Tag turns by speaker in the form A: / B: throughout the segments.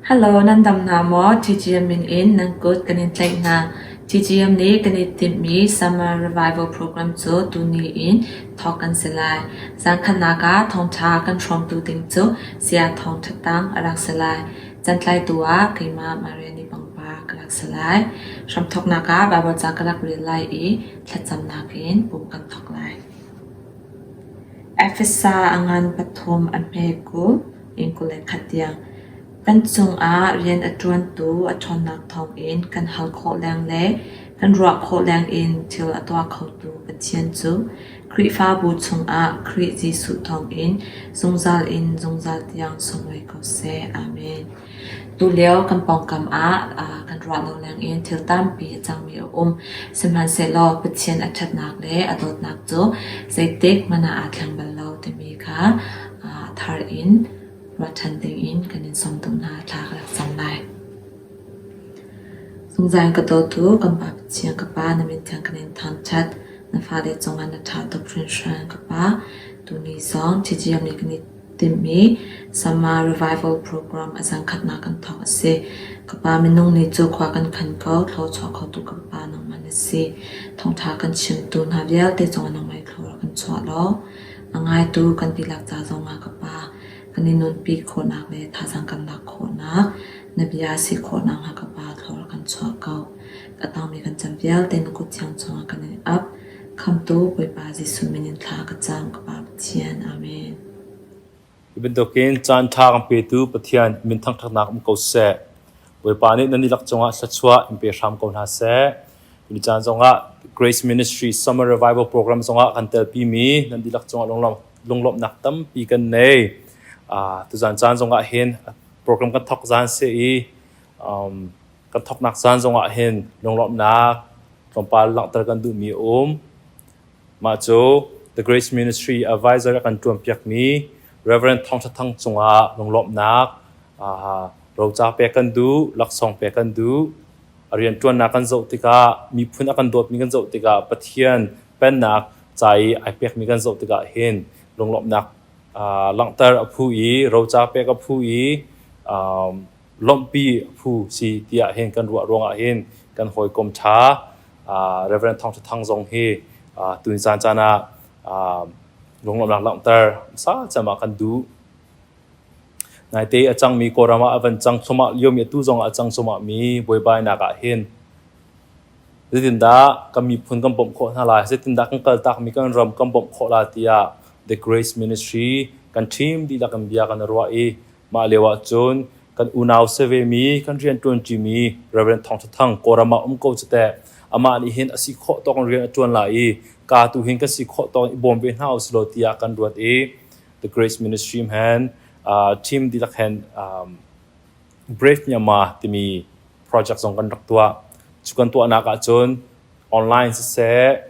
A: Hello, nan dam hna maw? TGM min in nan kut kan in tlaih hna. TGM nih kan i timhmi Summer Revival Program cu tuni in thawk kan si lai. Zaangkhatnak ah thawngṭha kan hrawmtu ding cu Saya Thawng Ṭha Tang a rak si lai. Cantlaitu ah keimah Mariani Pangpar ka rak si lai. Hramthawknak ah Baibal ca ka rak rel lai i thlacamnak in pum kan thawk lai. Efesa a ngan pathum a hme kul in 21 tiang. Kan cungah rian a ṭuantu a ṭhawnnak thawngin kan hal khawh leng le kan ruah khawh lengin thil a tuah khotu Pathian cu Khrihfabu chungah Khrih Jesuh thawngin zungzal in zungzal tiang sunglawi ko seh. Amen. Tulio kan pawngkam ah kan ruah lo lengin thil tampi a cangmi a um. Sihmanhsehlaw Pathian a ṭhatnak le a dawtnak cu zeitik hmanh ah aa thleng bal lo timi kha a thar in ruah ṭhan dingin kan in sawm duh hna. Thla ka rak cam lai. Zungzal in ka dawtu kan Pa Pathian ka Pa na min thiang kan in thangṭhat. Na fale cungah na ṭha tuk hringhran ka Pa. Tuni zong TGM nih kan i timhmi Summer Revival Program a zangkhatnak kan thawk a si. Ka Pa minung nih cu khua kan khan ko, thluachuah khotu kan Pa nangmah na si. Thawngṭha kan chimtu hna vialte cungah nangmah i thlua kan chuah law, a ngaitu kan dihlak ca zongah ka Pa, kan i nunpi khawhnak le thazaang kan lak khawhnak, na bia si khawhnak hnga ka Pa thlua kan chuah ko. A tangmi kan cam vialte na kut thiang chungah kan in ap. Khamtu Bawipa Jesuh min in thla ka cam, ka Pa Pathian. Amen.
B: Hi bantukin caan ṭha kan petu Pathian min thangṭhatnak um ko seh. Bawipa nih nan dihlak cungah thluachuah in pe hram ko hna seh. Tuni caan zongah Grace Ministry Summer Revival Program zongah kan telpimi nan dihlak cungah lunglawmhnak tampi kan nei. Tuzan caan zongah hin program kan thawk zan si i kan thawknak caan zongah hin lunglawmhnak tlawmpal langhter kan duhmi a um. Mah cu The Grace Ministry advisor a kan ṭuanpiakmi Reverend Thawng Ṭha Thang cungah lunglawmhnak roca pek kan duh, laksawng pek kan duh. A rianṭuannak kan zoh tikah, miphun a kan dawtmi kan zoh tikah, Pathian pennak ca i ai pekmi kan zoh tikah hin lunglawmhnak langhter a phu i roca pek a phu i lawmhpi a phu si tiah hin kan ruah ruangah hin kan hawikom ṭha Reverend Thawng Ṭha Thang zong hi tuni caan caan ah lunglawmhnak langhter sa cem ah kan duh. Naite a cangmi Kawlram ah a van cang thluahmah liomi atu zong ah a cang thluahmahmi buaibainak ah hin zeitindah kan miphun kan bawmh khawh hna lai, zeitindah kan kaltakmi kan ram kan bawmh khawh lai tiah The Grace Ministry kan team dihlak in bia kan i ruah i Mah lio ahcun kan unau si vemi, kan rianṭuanṭimi Reverend Thawng Ṭha Thang Kawlram ah um ko cu teh. Amah nih hin a si khawh tawk in rian a ṭuan lai i ka tu hin kan si khawh tawk in i bawm ve hna usih law tiah kan ruat i The Grace Ministry hen team dihlak hen Brave Myanmar timi project zong kan rak tuah. Cu kan tuahnak ahcun online siseh,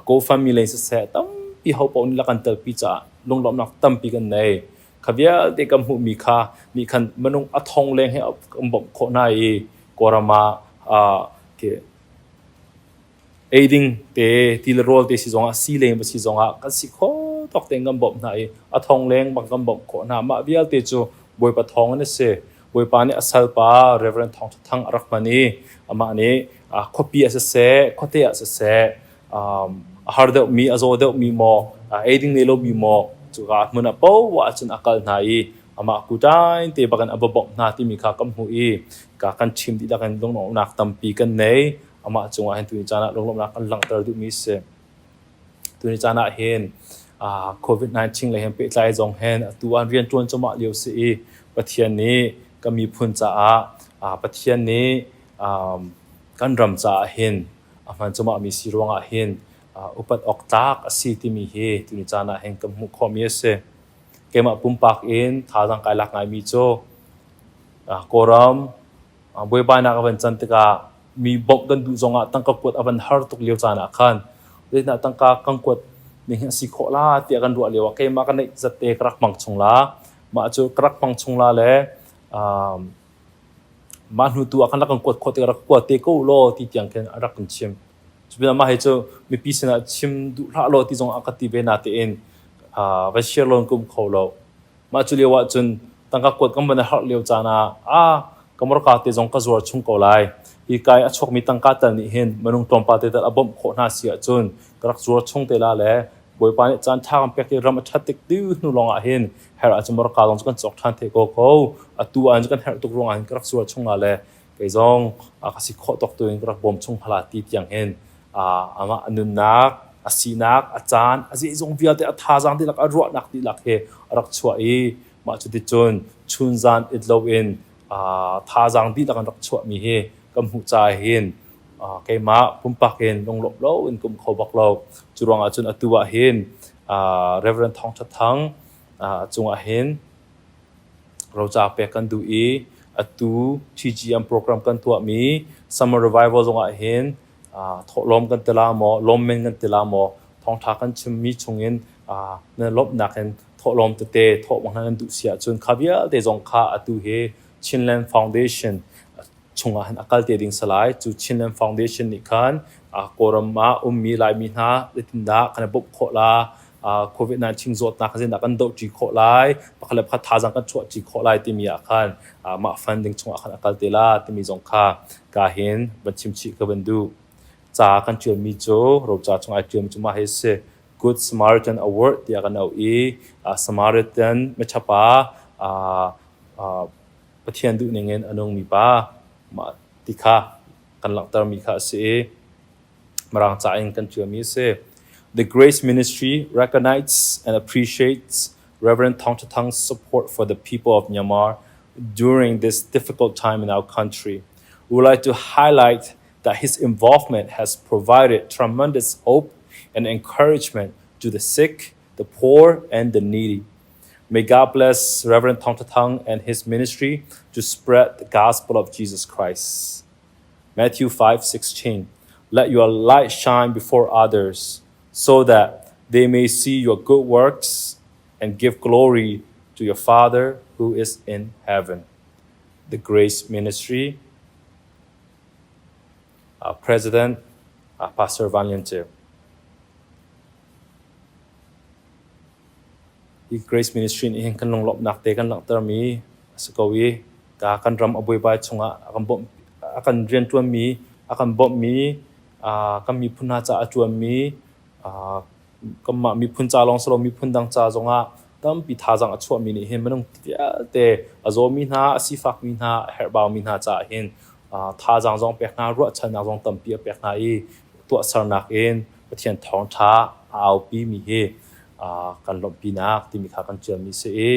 B: GoFundMe lei siseh tampi ho paoh nih la kan telpi caah lunglawmhnak tampi kan nei. Kha vialte kan hmuhmi kha nih khan minung a thong leng he kan bawmh khawh hna i Kawlram ah ei ding te ti le rawl te si zongah si leng va si zongah kan si khawh tawk tein kan bawmh hna i a thong leng bang kan bawmh khawh hna. Mah vialte cu Bawipa thawng in a si. Bawipa nih a salpa Reverend Thawng Ṭha Thang a rak hman i amah nih khuapi ah siseh, khuate ah siseh a har deuhmi, a zaw deuhmi maw, ei ding nei lomi maw, cuka hmun ah poah ahcun a kal hna i amah kuṭain te bak in a va bawmh hna timi kha kan hmuh i ka kan chim dihlak in lunglawmhnak tampi kan nei. Amah cungah hin tuni caan ah lunglawmhnak kan langhter duhmi a si. Tuni caan ah hin COVID-19 le hin pehtlai zong hin atu ah rian ṭuan cuahmah lio si i Pathian nih kan miphun caah Pathian nih kan ram caah hin a hman cuahmahmi si ruangah hin upat awk tlak a si timi hi tuni caan ah hin kan hmuh khawhmi a si. Keimah pumpak in thazaang kai lak ngaimi cu Kawlram buaibainak a van can tikah mi bawmh kan duh zongah tangka kuat a van har tuk lio caan ah khan zeitindah tangka kan kuat ning hi a si khawh la tiah kan ruah lio ah keimah ka neih zat te ka rak hmang chung la. Mah cu ka rak hmang chung la le Mah hnu tu ah khan rak kan kuat khawh tikah rak kuat te ko law ti tiang khin a rak kan chim. Cupinah mah hi cu mipi sinah chim duh hlah law ti zong a ka ti ve natein va share lawn ka um kho lo. Mah cu lio ah cun tangka kuat kan van i harh lio caan ah ah Ka morka te zong ka zuar chung ko lai. Hi kai a chuakmi tangka tal nih hin minung tlawmpal te tal a bawmh khawh hna si ahcun ka rak zuar chung te la le Bawipa nih caan ṭha kan pek i ram a ṭhat tik dih hnu lawng ah hin herh ahcun morka zong cu kan cawk ṭhan te ko ko. Atu ah kan herh tuk ruangah hin ka rak zuar chung la le kei zong ka si khawh tawk tu in ka rak bawm chung hala ti tiang hin amah a nunnak, a sinak, a caan, a zeizong vialte a thazaang dihlak, a ruahnak dihlak he a rak chuah i mah cuticun chunzan it loin thazaang dihlak an rak chuahmi hi kan hmuh caah hin keimah pumpak in lunglawmh lo in ka um kho bak lo. Cu ruangah cun atu ah hin Reverend Thawng Ṭha Thang cungah hin roca pek kan duh i atu TGM program kan tuahmi Summer Revival zongah hin thawhlawm kan ti la maw, lawmmen kan ti la maw, thawngṭha kan chimmi chungin na lawmhnak in thawhlawm tete thawh hna nan duh si ahcun kha vialte zong kha atu hi Chinland Foundation chungah hin a kal te ding salai. Cu Chinland Foundation nih khan Kawlram ah ummi Laimi hna zeitindah kan i bawmh khawh la, COVID-19 zawtnak zeitindah kan dohṭi khawh lai, pakhat le pakhat thazaang kan chuahṭi khawh lai timi ah khan mah funding chungah khan a kal te la timi zong kha ka hin van chim chih ka van duh. Ca kan ṭialmi cu roca chung ai ṭialmi cu mah hi a si. Good Samaritan Award tiah kan auh i Samaritan miṭhapa Pathian duhning in a nungmi pa mah ti kha kan langhtermi kha a si i Mirang ca in kan ṭialmi a si. The Grace Ministry recognizes and appreciates Reverend Thawng Tha Thang's support for the people of Myanmar during this difficult time in our country. We would like to highlight that his involvement has provided tremendous hope and encouragement to the sick, the poor, and the needy. May God bless Reverend Thawng Tha Thang and his ministry to spread the gospel of Jesus Christ. Matthew 5:16 Let your light shine before others so that they may see your good works and give glory to your Father who is in heaven. The Grace Ministry President Pastor Van Lian Ceu. Hi Grace Ministry nih hin kan lunglawmhnak te kan langhtermi a si ko i ka kan ram a buaibai chungah a kan bawmh a kan rianṭuanmi a kan bawmhmi kan miphun hna caah a ṭuanmi kanmah miphun ca lawng si lo miphun dang ca zongah tampi thazaang a chuahmi nih hin minung vialte a zawmi hna a sifakmi hna a herhbaumi hna caah hin thazaang zong pek hna ruahchannak zong tampi a pek hna i tuahsernak in Pathian thawngṭha a aupi mi hi kan lawmhpinak timi kha kan ṭialmi si i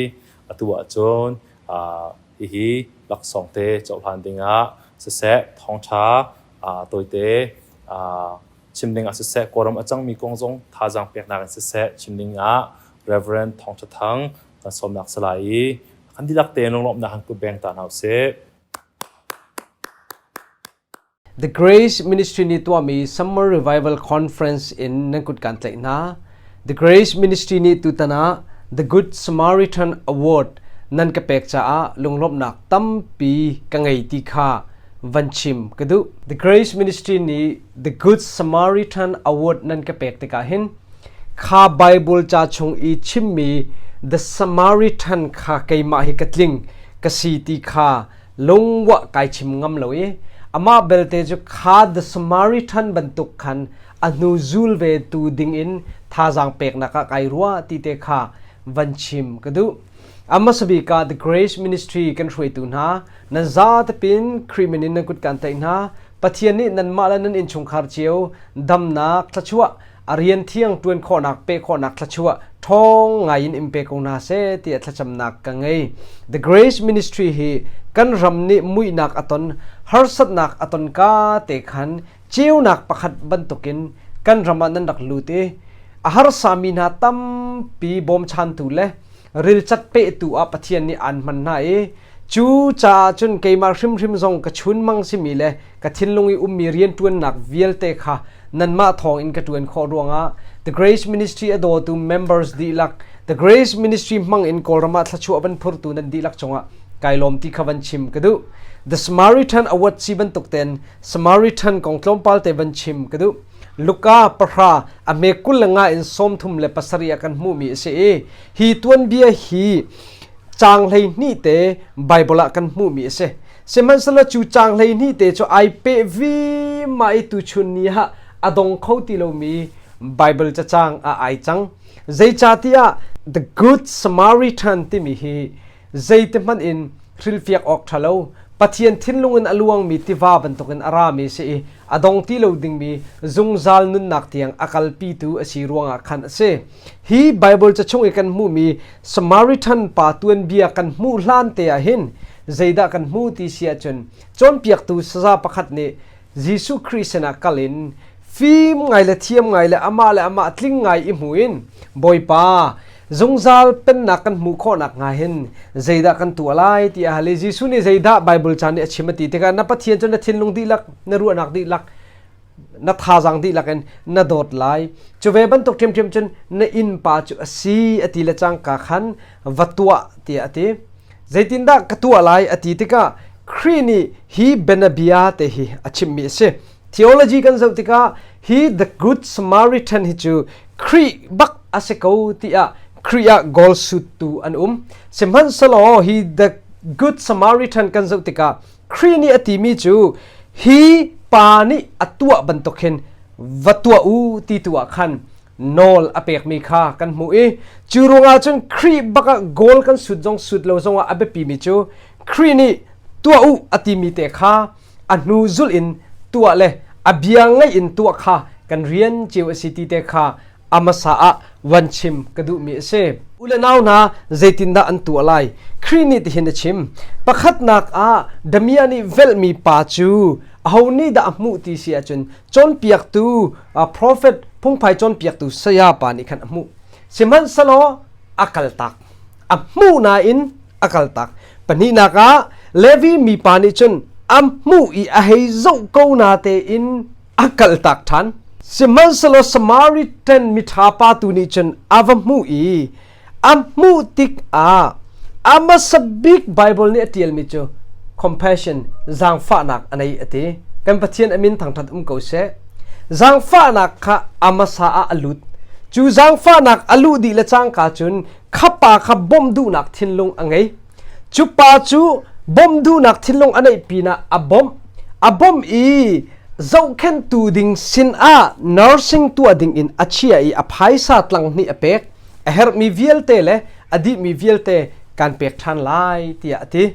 B: atu ahcun hihi laksawng te cohlan dingah siseh thawngṭha tawite chim dingah siseh Kawlram a cangmi kong zong thazaang peknak in siseh chim dingah Reverend Thawng Ṭha Thang kan sawmnak si lai i kan dihlak tein lunglawmhnak han kut beng ta hna usih.
C: The Grace Ministry nih tuahmi Summer Revival Conference in nan kut kan tlaih hna. The Grace Ministry nih tutan ah The Good Samaritan Award nan ka pek caah lunglawmhnak tampi ka ngei ti kha van chim ka duh. The Grace Ministry nih The Good Samaritan Award nan ka pek tikah hin kha Bible ca chung i chimmi The Samaritan kha keimah hi ka tling ka si ti kha lungwah kai chim ngam lo i amah belte cu kha The Samaritan bantuk khan a hnu zul ve tu ding in thazaang peknak ah kai ruah ti te kha van chim ka duh. Amasa bik ah The Grace Ministry kan hruaitu hna nan zatepin Khrih min in nan kut kan tlaih hna. Pathian nih nanmah le nan innchungkhar cio damnak thluachuah a rian thiang ṭuan khawhnak peh khawhnak thluachuah ṭhawng ngai in in pe ko hna seh tiah thlacamnak ka ngei. The Grace Ministry hi kan ram nih muihnak a ton harsatnak a ton ka te khan ceunak pakhat bantukin kan ram ah nan rak lut i a harsami hna tampi bawmchantu le rilcat pehtu ah Pathian nih aan hman hna i cu caah cun keimah hrimhrim zong ka chunmang simi le ka thinlung i ummi rianṭuannak vialte kha nanmah thawng in ka ṭuan khawh ruangah The Grace Ministry a dawtu members dihlak The Grace Ministry hmang in Kawlram ah thluachuah van phurtu nan dihlak cungah kai lawm ti kha van chim ka duh. The Samaritan Award si bantuk ten Samaritan kong tlawmpal te van chim ka duh. Luka pahra a hme 25 in 37 ah kan hmuhmi a si i hi tuanbia hi caang 12 te Bible ah kan hmuhmi a si. Sihmanhsehlaw cu caang 12 te cu ai peh vima i tuchun ni ah a dong kho ti lomi Bible cacang ah ai cang. Zeicahtiah The Good Samaritan timi hi zeitihmanh in hrilhfiak awk ṭha lo Pathian thinlung in a luangmi tiva bantukin a rami si i a dong ti lo dingmi zungzal nunnak tiang a kalpitu a si ruangah khan a si. Hi Bible ca chung i kan hmuhmi Samaritan pa tuanbia kan hmuh hlan te ah hin zeidah kan hmu ti si ahcun cawnpiaktu saza pakhat nih Jesuh Khrih sinah kal in fim ngai le thiam ngai le amah le amah tling ngai i hmu in Bawipa zungzal pennak kan hmuh khawh nakhnga hin zeidah kan tuah lai ti a hal i Jesuh nih zeidah Bible ca nih a chim a ti tikah na Pathian cu na thinlung dihlak na ruahnak dihlak na thazaang dihlak in na dawt lai cu ve bantuk ṭhiamṭhiam cun na innpa cu a si a ti le cangka khan va tuah tiah a ti zeitindah ka tuah lai a ti tikah Khrih nih hi bianabia te hi a chimmi a si theology kan zoh tikah hi the good Samaritan hi cu Khrih bak a si ko tiah Khrih ah goal sut tu an um sihmanhsehlaw hi the good Samaritan kan zoh tikah Khrih nih a timi cu hi pa nih a tuah bantuk hin va tuah u ti tu ah khan nawl a pekmi kha kan hmuh i cu ruangah cun Khrih bak ah goal kan sut zong sut lo zongah a biapimi cu Khrih nih tuah u a timi te kha a hnu zulh in tuah le a bia ngaih in tuah kha kan rian cio a si ti te kha a hmasa ah van chim ka duhmi a si. U le nau hna zeitindah an tuah lai? Khrih nih tihin a chim. Pakhatnak ah Damia nih velhmi pa cu aho nih dah a hmuh ti si ahcun cawnpiaktu prophet phungphai cawnpiaktu saya pa nih khan a hmuh. Sihmanhsehlaw a kaltak. A hmuh nain a kaltak. Pahnihnak ah Levi mipa nih cun a hmuh i a hei zoh ko na tein a kaltak ṭhan. Sihmanhsehlaw Samaritan miṭha pa tu nih cun a va hmuh i a hmuh tikah a hmasa bik Bible nih a ṭialmi cu compassion zaangfahnak a nei a ti. Kan Pathian a min thangṭhat um ko seh. Zaangfahnak kha a hmasa ah a lut. Cu zaangfahnak a luh dih le cangka cun kha pa kha bawmh duhnak thinlung a ngei. Cu pa cu bawmh duhnak thinlung a neih pinah a bawmh. A bawmh i zohkhenhtu ding sinah nursing tuah ding in a chia i a phaisa tlang hnih a pek. A herhmi vialte le a dihmi vialte kan pek ṭhan lai tiah a ti.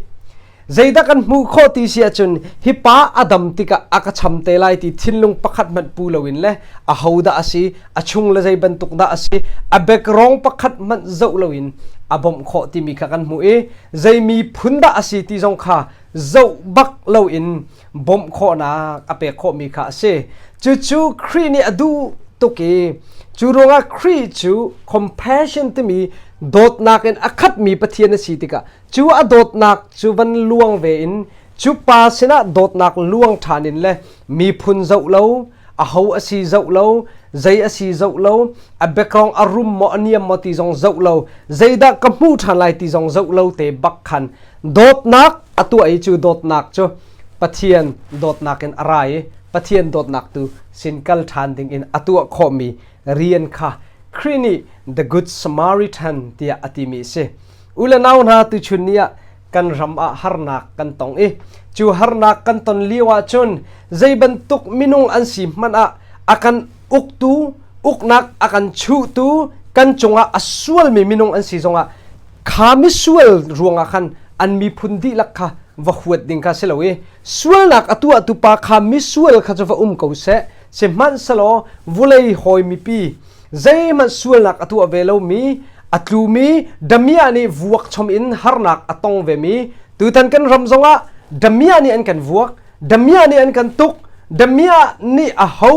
C: Zeidah kan hmuh khawh ti si ahcun hi pa a dam tikah a ka cham te lai ti thinlung pakhat hmanh pu loin le ahodah a si, a chung le zei bantuk dah a si, a background pakhat hmanh zoh loin a bawmh khawh timi kha kan hmuh i zei miphun dah a si ti zong kha zoh bak loin bawmh khawhnak a pek khawhmi kha a si. Cucu Khrih nih a duh tuk i cu ruangah Khrih cu compassion timi dawtnak in a khatmi Pathian a si tikah cu a dawtnak cu van luang ve in cu pa sinah dawtnak luang ṭhan in le miphun zoh lo aho a si zoh lo zei a si zoh lo a background a rum maw a niam maw ti zong zoh lo zeidah ka hmuh ṭhan lai ti zong zoh lo te bak khan dawtnak a tuah i cu dawtnak cu Pathian dawtnak in a ra i Pathian dawtnak tu sin kal ṭhan ding in a tuah khawhmi rian kha Khrih nih the Good Samaritan tiah a timi a si. U le nau hna tuchun ni ah kan ram ah harnak kan tong i cu harnak kan ton lio ahcun zei bantuk minung an si hmanh ah a kan uktu uknak a kan chuhtu kan cungah a sualmi minung an si zongah kha misual ruangah khan an miphun dihlak kha va huat ding kha si lo i sualnak a tuahtu pa kha misual kha cu va um ko seh sihmanhsehlaw vulei hawi mipi zeihmanh sualnak a tuah ve lomi a tlumi damiah nih vuak chom in harnak a tong vemi tutan kan ram zongah damiah nih an kan vuak damiah nih an kan tuk damiah nih a ho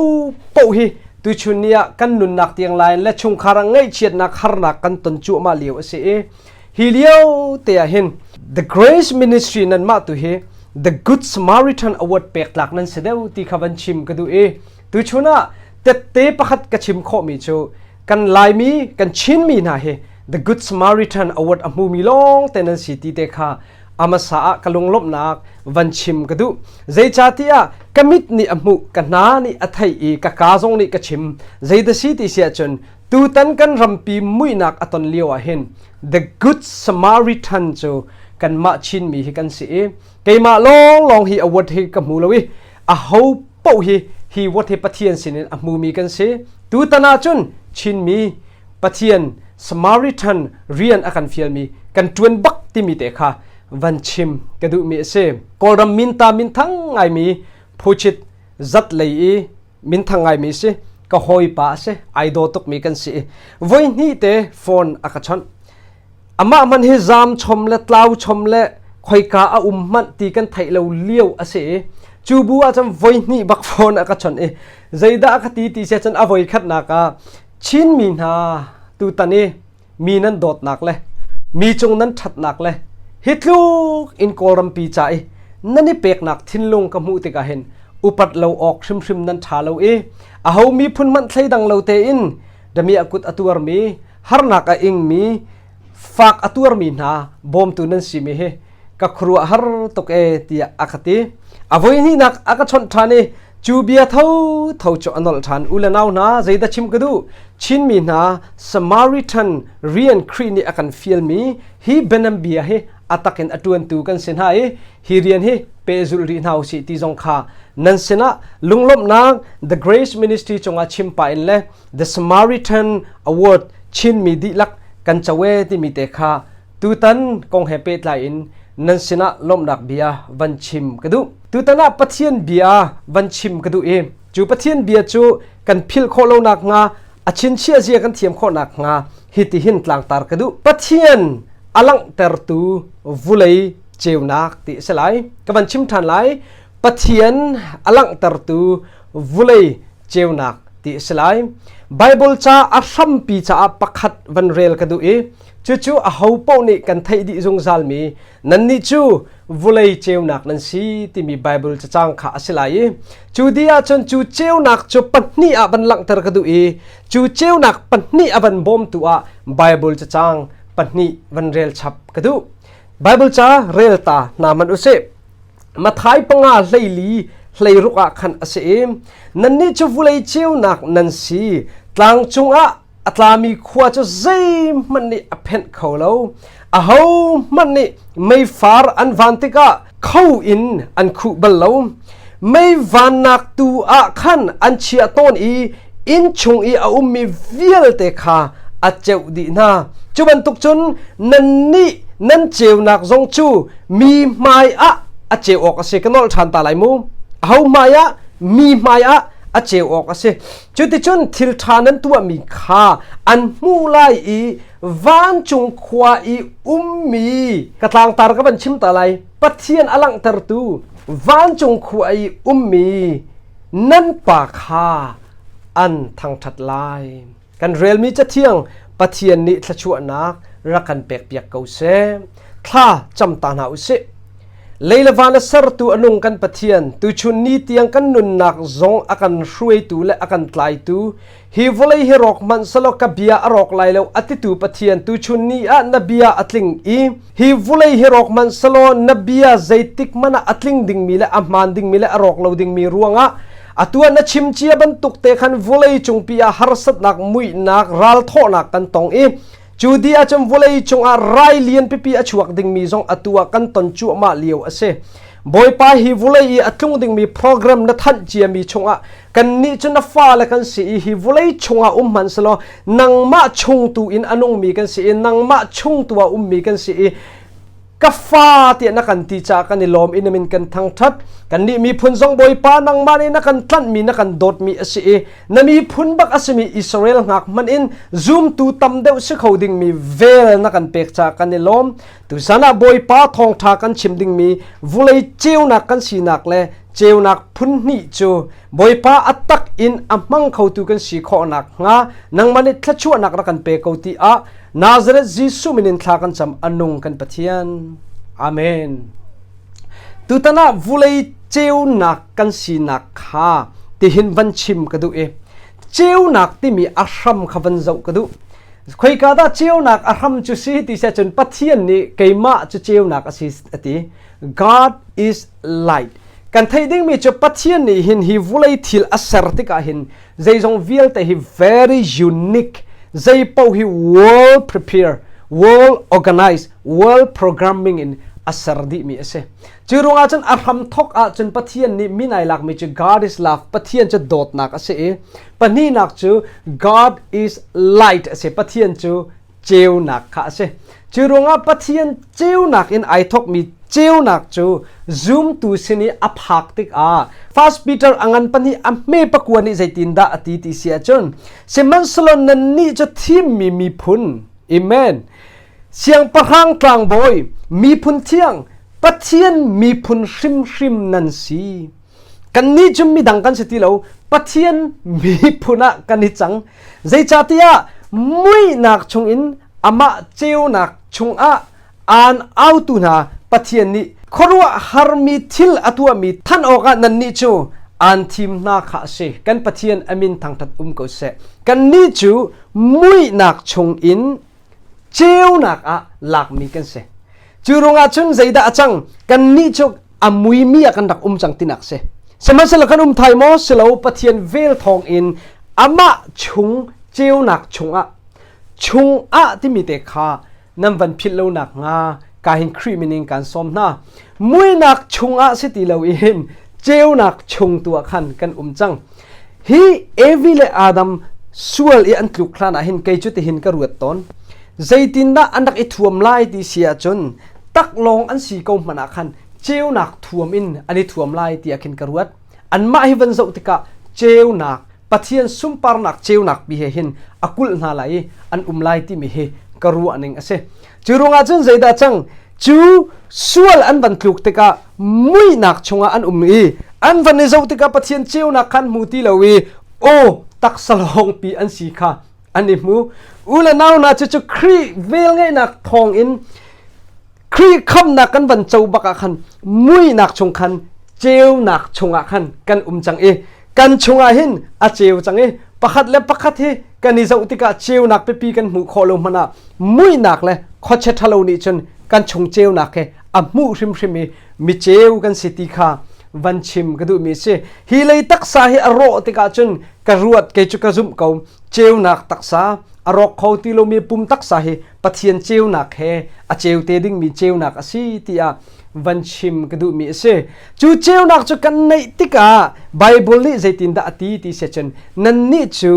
C: paoh hi tuchun ni ah kan nunnak tiang lai le chungkhar ah ngaihchiatnak harnak kan ton cuahmah lio a si i hi lio te ah hin The Grace Ministry nan mah tu hi The Good Samaritan Award pek tlak nan si deuh ti kha van chim ka duh i tuchun ah tette pakhat ka chim khawhmi cu kan Laimi kan Chinmi hna hi The Good Samaritan Award a hmumi lawng te nan si ti te kha amasa ah ka lunglawmhnak van chim ka duh zeicahtiah ka mit nih a hmuh ka hna nih a theih i ka kaa zong nih ka chim zeidah si ti si ahcun tutan kan rampi muihnak a ton lio ah hin The Good Samaritan cu Kanmah Chinmi hi kan si i keimah lawnglawng hi award hi ka hmu lo i aho paoh hi hi award hi Pathian sinin a hmumi kan si. Tutan ah cun Chinmi Pathian Samaritan rian a kan fialmi kan ṭuan bak timi te kha van chim ka duhmi a si. Kawlram minta minthang ngaimi Phuchit zat lei i minthang ngaimi si ka hawipa a si ai daw tukmi kan si i voi hnih te phone a ka chawnh. Amah hmanh hi zaam chom le tlau chom le khoika a um hmanh ti kan theih lo lio a si i cu bu ah cun voi hnih bak phone a ka chawnh i zeidah a ka ti ti sia cun a voi khatnak ah Chinmi hna tutan i mi nan dawtnak le mi cung nan ṭhatnak le hi tluk in Kawlrampi ca i nan i peknak thinlung ka hmuh tikah hin upat lo awk hrimhrim nan ṭha lo i aho miphun hmanh thleidang lo tein damiah kut a tuarmi harnak a ingmi fak a tuarmi hna bawmtu nan simi hi ka khuaruah har tuk e tiah a ka ti. A voi hnihnak a ka chawnh ṭhan i cu bia tho tho cu a nolh ṭhan. U le nau hna, zeidah chim ka duh? Chinmi hna Samaritan rian Khrih nih a kan fialmi hi bianam bia hi a takin a ṭuantu kan si hna i hi rian hi pehzulh rih hna usih ti zong kha nan sinah lunglawmhnak The Grace Ministry cungah chim pah in le The Samaritan Award Chinmi dihlak kan co e timi te kha tutan kong he pehtlai in nan sinah lawmhnak bia van chim ka duh. Tutan ah Pathian bia van chim ka duh i cu Pathian bia cu kan philh khawh lo nakhnga a chinchiah zia kan thiam khawh nakhnga hitihin tlangtar ka duh. Pathian a langhtertu vulei ceunak ti a si lai. Ka van chim ṭhan lai. Pathian a langhtertu vulei ceunak ti a si lai. Bible ca a hrampi caah pakhat van rel ka duh i cucu aho paoh nih kan theih dih zungzalmi nannih cu vulei ceunak nan si timi Bible cacang kha a si lai i cu dih ahcun cu ceunak cu pahnih ah van langhter ka duh i cu ceunak pahnih a van bawmtu ah Bible cacang pahnih van rel chap ka duh. Bible ca rel ta hna man usih. Mathai panga hleili hleiruk ah khan a si i nannih cu vulei ceunak nan si tlang cungah a tlami khua cu zeihmanh nih a phenh kho lo ahohmanh nih meifar an van tikah kho in an khuh bal lo mei vannak tu ah khan an chiah tawn i inn chung i a ummi vialte kha a ceuh dih hna cu bantuk cun nannih nan ceunak zong cu mi hmai ah a ceu awk a si ka nolh ṭhan ta lai mu aho hmai ah mi hmai ah a ceu awk a si cuticun thil ṭha nan tuahmi kha an hmuh lai i vancung khua i ummi ka tlangtar ka van chim ta lai Pathian a langhtertu vancung khua i ummi nan pa kha an thangṭhat lai Kan relmi Cathiang Pathian nih thluachuahnak rak kan pekpiak ko seh. Thla cam ta hna usih. Lei le van a sertu a nung kan Pathian, tuchun ni tiang kan nunnak zong a kan hruaitu le a kan tlaitu, hi vawlei hi rawk hmanh selaw ka bia a rawk lai lo a titu Pathian tuchun ni ah na bia a tling i hi vawlei hi rawk hmanh selaw na bia zeitik hmanh ah a tling dingmi le a hmaan dingmi le a rawk lo dingmi ruangah Atu ah na chim cia bantuk te khan vawlei cungpi ah harsatnak, muihnak, ralthawhnak kan tong i cu di ahcun vawlei cungah rai lian pipi a chuak dingmi zong atu ah kan ton cuahmah lio a si. Bawipa hi vawlei i a tlung dingmi program na thanh ciami chungah kannih cu na fale kan si i hi vawlei chungah um hmanh selaw nangmah chung tu in a nungmi kan si i nangmah chung tu ah ummi kan si i Ka fa tiah na kan ti caah kan i lawm i na min kan thangṭhat. Kannih miphun zong Bawipa nangmah nih na kan tlanhmi na kan dawtmi a si i na miphun bak a simi Israel ngak hmanh in zumtu tam deuh si kho dingmi vel na kan pek caah kan i lawm. Tuzan ah Bawipa thawngṭha kan chim dingmi vulei ceunak kan sinak le ceunak phun hnih cu Bawipa a tak in a hmang khotu kan si khawh nakhnga nangmah nih thluachuahnak rak kan pe ko ti ah Nazareth Jesuh min in thla kan cam a nung kan Pathian. Amen. Tutan ah vulei ceunak kan sinak kha tihin van chim ka duh i ceunak timi a hram kha van zoh ka duh. Khoika dah ceunak a hram cu si ti seh cun Pathian nih keimah cu ceunak a si a ti. God is light. Kan theih dingmi cu Pathian nih hin hi vulei thil a ser tikah hin zeizong vialte hi very unique zei paoh hi world prepare world organize world programming in a ser dihmi a si. Cu ruangah cun a hramthawk ahcun Pathian nih min ai lakmi cu God is love, Pathian cu dawtnak a si i pahnihnak cu God is light a si, Pathian cu ceunak kha a si. Cu ruangah Pathian ceunak in ai thawkmi ceunak cu zumtu sin i a phak tikah First Peter a ngan pahnih a hme pakua nih zeitindah a ti ti si ahcun sihmanhsehlaw nannih cu thimmi miphun Amen Siangpahrang tlangbawi, miphun thiang, Pathian miphun hrimhrim nan si. Kannih cu midang kan si ti lo, Pathian miphun ah kan i cang. Zeicahtiah muihnak chungin amah ceunak chungah aan autu hna Pathian nih khuaruahharmi thil a tuahmi than awkah nannih cu aan thim hna kha a si. Kan Pathian a min thangṭhat um ko seh. Kannih cu muihnak chungin ceunak ah lakmi kan si. Cu ruangah cun zeidah a cang? Kannih cu a muimi ah kan rak um cang tinak si. Sihmanhsehlaw kan um thai maw? Silo Pathian vel thawng in amah chung ceunak chungah chungah timi te kha nan van philh lo nak hnga ka hin Khrih min in kan sawm hna. Muinak chungah si ti loin ceunak chung tu ah khan kan um cang. Hi Evi le Adam sual i an tluk hlan ah hin kei cu tihin ka ruat tawn. Zeitindah an rak i thuam lai ti si ahcun taklawng an si ko hmanh ah khan ceunak thuam in an i thuam lai tiah khin ka ruat. Anmah hi van zoh tikah ceunak Pathian sunparnak ceunak pi he hin a kulh hna lai i an um lai timi hi ka ruah ning a si. Cu ruangah cun zeidah cang? Cu sual an van tluk tikah muihnak chungah an um i an van i zoh tikah Pathian ceunak khan hmu ti lo i aw taksa lawngpi an si kha an i hmu. U le nau hna cu cu Khrih velngeihnak thawngin Khrih khamnak kan van co bak ah khan muihnak chung khan ceunak chungah khan kan um cang i kan chungah hin a ceu cang i pakhat le pakhat hi kan i zoh tikah ceunak pipi kan hmuh khawh lo hmanh ah muihnak le khuachia ṭhalo nih cun kan chung ceunak he a hmuh hrimhrim i mi ceu kan si ti kha van chim ka duhmi a si. Hi lei taksa hi a rawh tikah cun ka ruat kei cu ka zumh ko ceunak taksa a rawk kho ti lomi pum taksa hi Pathian ceunak he a ceu te dingmi ceunak a si tiah van chim ka duhmi a si. Cu ceunak cu kan neih tikah Bible nih zeitindah a ti ti si cun nannih cu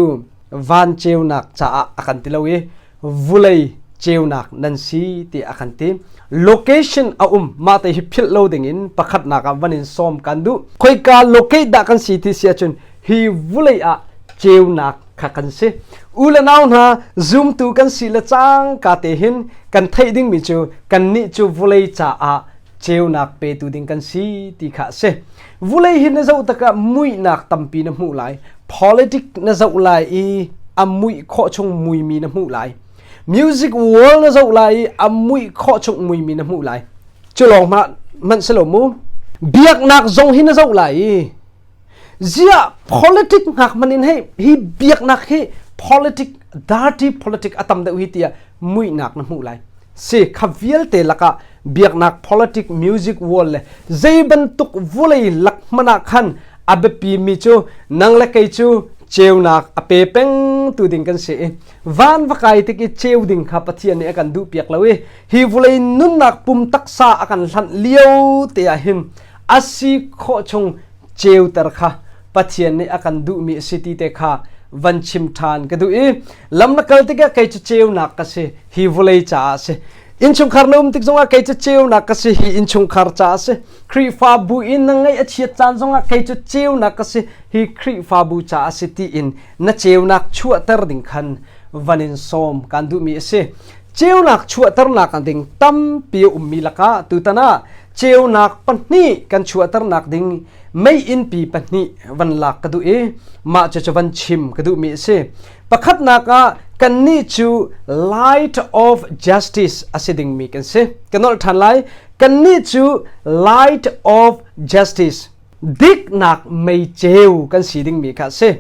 C: van ceunak caah a kan ti lo i vulei ceunak nan si ti a kan ti. Location a um mah te hi philh lo dingin pakhatnak ah van in sawm kan duh. Khoika locate dah kan si ti si ahcun hi vulei ah ceunak kha kan si. U le nau hna zumtu kan si le cang ka te hin kan theih dingmi cu kannih cu vulei caah ceunak petu ding kan si ti kha a si. Vulei hi na zoh takah muihnak tampi na hmuh lai. Politic na zoh lai i a muih khawh chung muimi na hmuh lai. Music world na zoh lai i a muih khawh chung muimi na hmuh lai. Cu lawng hmanh si lo mu. Biaknak zong hi na zoh lai i Ziah politic hngak hmanh in hei hi biaknak hi politic dirty politic a tam deuh hi tiah muihnak na hmuh lai. Si kha vialte lakah biaknak politic music world le zei bantuk vulei lak hmanh ah khan a biapi mi cu nang le kei cu ceunak a pe peng tu ding kan si i van va kai tik i ceu ding kha Pathian nih a kan duh piak lo i hi vulei nunnak pum taksa a kan hlanh lio te ah hin a si khawh chung ceuter kha Pathian nih a kan duhmi a si ti te kha van chim ṭhan ka duh i lam na kal tikah kei cu ceunak ka si hi vawlei caah a si innchungkhar na um tik zongah kei cu ceunak ka si hi innchungkhar caah a si Khrihfabu in na ngaih a chiat caan zongah kei cu ceunak ka si hi Khrihfabu caah a si tiin na ceunak chuahter ding khan van in sawm kan duhmi a si ceunak chuahternak ding tampi a ummi lakah tutan ah ceunak pahnih kan chuahternak ding meiinn pi pahnih van lak ka duh i mah cu cu van chim ka duhmi a si. Pakhatnak ah kannih cu light of justice a si dingmi kan si. Ka nolh ṭhan lai. Kannih cu light of justice diknak meiceu kan si dingmi kha a si.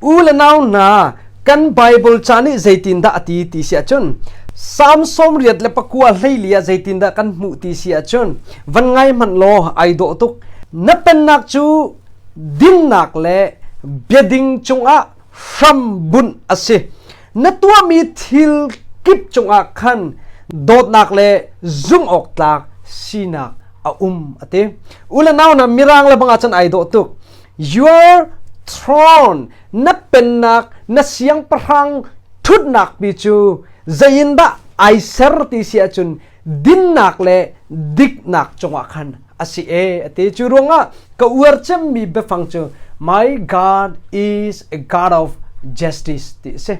C: U le nau hna, kan Bible ca nih zeitindah a ti ti si ahcun Salm 84 hleili ah zeitindah kan hmuh ti si ahcun van ngai hmanh law ai dawh tuk. Na pennak cu dinnak le biading cungah hram bunh a si. Na tuahmi thil kip cungah khan dawtnak le zumh awk tlak sinak a um ate. Ule nau na mirang le banga chan ai dawh tuk. Your throne na pennak na siangpahrang thutnak pi cu zeiindah ai ser ti si ahcun dinnak le diknak cungah khan a si e ati. Cu ruangah ka uar cemmi biafang cu my God is a God of justice ti a si.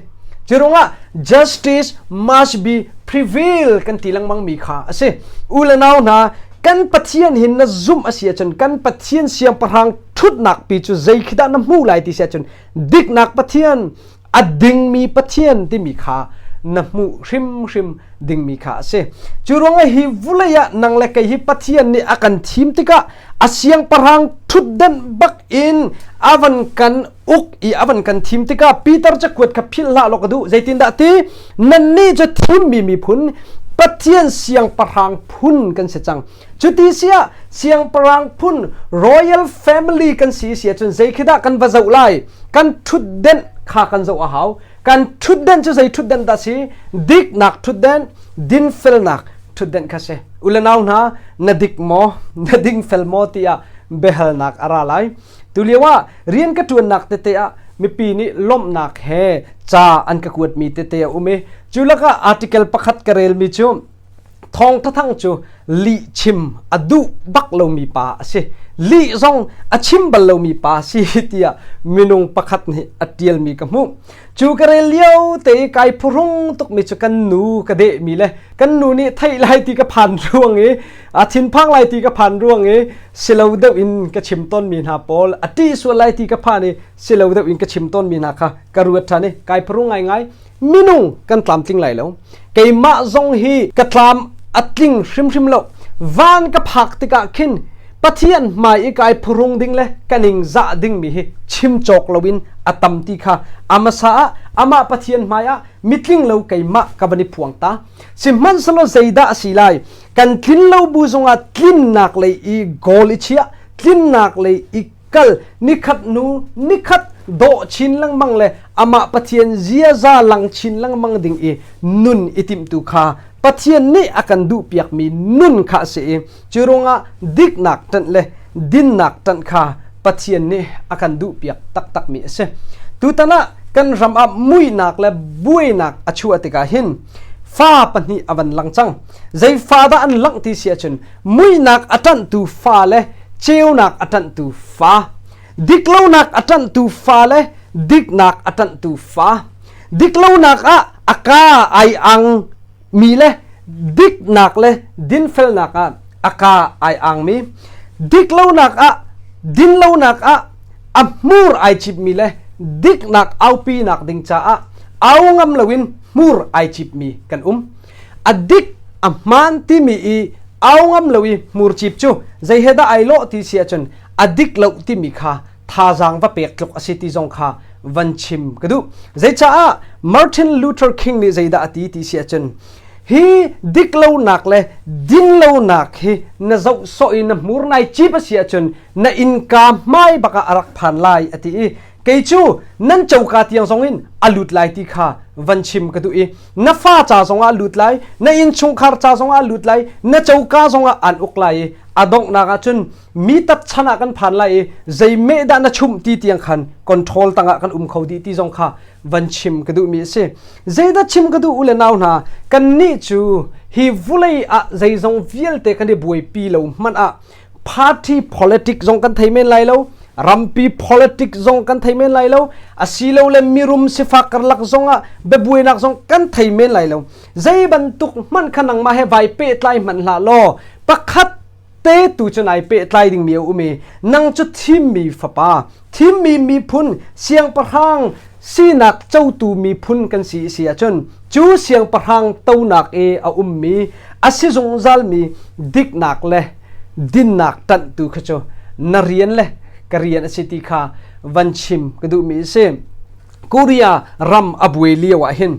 C: Cu ruangah justice must be prevail kan ti lengmang mi kha a si. U le nau hna, kan Pathian hin na zumh a si ahcun kan Pathian siangpahrang thutnak pi cu zei khi dah na hmuh lai ti si ahcun diknak Pathian, a dingmi Pathian timi kha na hmuh hrimhrim dingmi kha a si. Cu ruangah hi vulei ah nang le kei hi Pathian nih a kan thim tikah a siangpahrang thutdenh bak in a van kan uk i a van kan thim tikah Peter cakuat kha philh hlah law ka duh. Zeitindah ti? Nannih cu thimmi miphun Pathian siangpahrang phun kan si cang. Cuti siah siangpahrang phun royal family kan si si ahcun zei khi dah kan va zoh lai? Kan ṭhutdenh kha kan zoh a hau. Kan ṭhutdenh cu zei ṭhutdenh dah si? Diknak ṭhutdenh, dinfelnak ṭhutdenh kha si. U le nau hna, na dik maw? Na dingfel maw? tiah biahalnak a ra lai. Tulio ah rian ka ṭuannak tete ah mipi nih lawmhnak he ca an ka kuatmi tete a um i cu lakah article pakhat ka relmi cu Thawng Thathang cu lih chim a duh bak lomi pa a si. Lih zong a chim bal lomi pa a si tiah minung pakhat nih a ṭialmi ka hmuh. Cu ka rel lio te i kai phuhrung tukmi cu kan nu ka dehmi le kan nu nih theih lai ti ka phan ruang i a thinphang lai ti ka phan ruang i silo deuh in ka chim tawnmi hna pawl a ṭih sual lai ti ka phan i silo deuh in ka chim tawnmi hna kha ka ruat ṭhan i kai phuhrung ngaingai. Minung kan tlamtling lai lo. Keimah zong hi ka tlam a tling hrimhrim lo. Van ka phak tikah khin Pathian hmai i kai phuhrung ding le ka ning zah dingmi hi chim cawk loin a tam ti kha amasa ah amah Pathian hmai ah mitling lo keimah ka van i phuang ta. Sihmanhsehlaw zeidah a si lai? Kan tlin lo bu zongah tlinnak lei i goal i chiah, tlinnak lei i kal nikhat nu nikhat dawh chin lengmang le amah Pathian ziaza lang chin lengmang ding i nun i timhtu kha Pathian nih a kan duhpiakmi nun kha a si i cu ruangah diknak ṭanh le dinnak ṭanh kha Pathian nih a kan duhpiak taktakmi a si. Tutan ah kan ram ah muihnak le buainak a chuah tikah hin fa pahnih a van lang cang. Zei fa dah an langh ti si ahcun muihnak a ṭanhtu fa le ceunak a ṭanhtu fa, diklonak a ṭanhtu fa le diknak a ṭanhtu fa, diklonak ah a kaa ai ang mi le diknak le dinfelnak ah a kaa ai ang mi, diklonak ah dinlonak ah a hmur ai cipmi le diknak aupinak ding caah au ngam loin hmur ai cipmi kan um. A dik a hmaan timi i au ngam lo i hmurcip cu zei he dah ai lawh ti si ahcun a dik lo timi kha thazaang va pek tluk a si ti zong kha van chim ka duh. Zeicaah Martin Luther King nih zeidah a ti ti si ahcun hi diklonak le dinlonak hi na zoh sawh i na hmur nai cip a si ahcun na innka hmai bak ah a rak phan lai a ti i kei cu nan coka tiang zong in a lut lai ti kha van chim ka duh i na fa ca zong ah lut lai, na innchungkhar ca zong ah lut lai, na coka zong ah an uk lai i a donghnak ah cun mi tat chan ah kan phan lai i zei meh dah na chumh ti tiang khan control tangah kan um kho dih ti zong kha van chim ka duhmi a si. Zeidah chim ka duh u le nau hna, kannih cu hi vulei ah zeizong vialte kan i buaipi lo hmanh ah party politics zong kan thei men lai lo, rampi politics zong kan thei men lai lo, asilole mirum sifak karlak zong ah biabuainak zong kan thei men lai lo. Zei bantuk hmanh kha nangmah he vai pehtlai hmanh hlah law pakhat te tu cu nai pehtlai dingmi a um i nang cu thimmi fapa, thimmi miphun, siangpahrang sinak cotu miphun kan si si ahcun cu siangpahrang tonak i a ummi a si zungzalmi diknak le dinnak ṭanhtu kha cu na rian le ka rian a si ti kha van chim ka duhmi a si. Korea ram a buai lio ah hin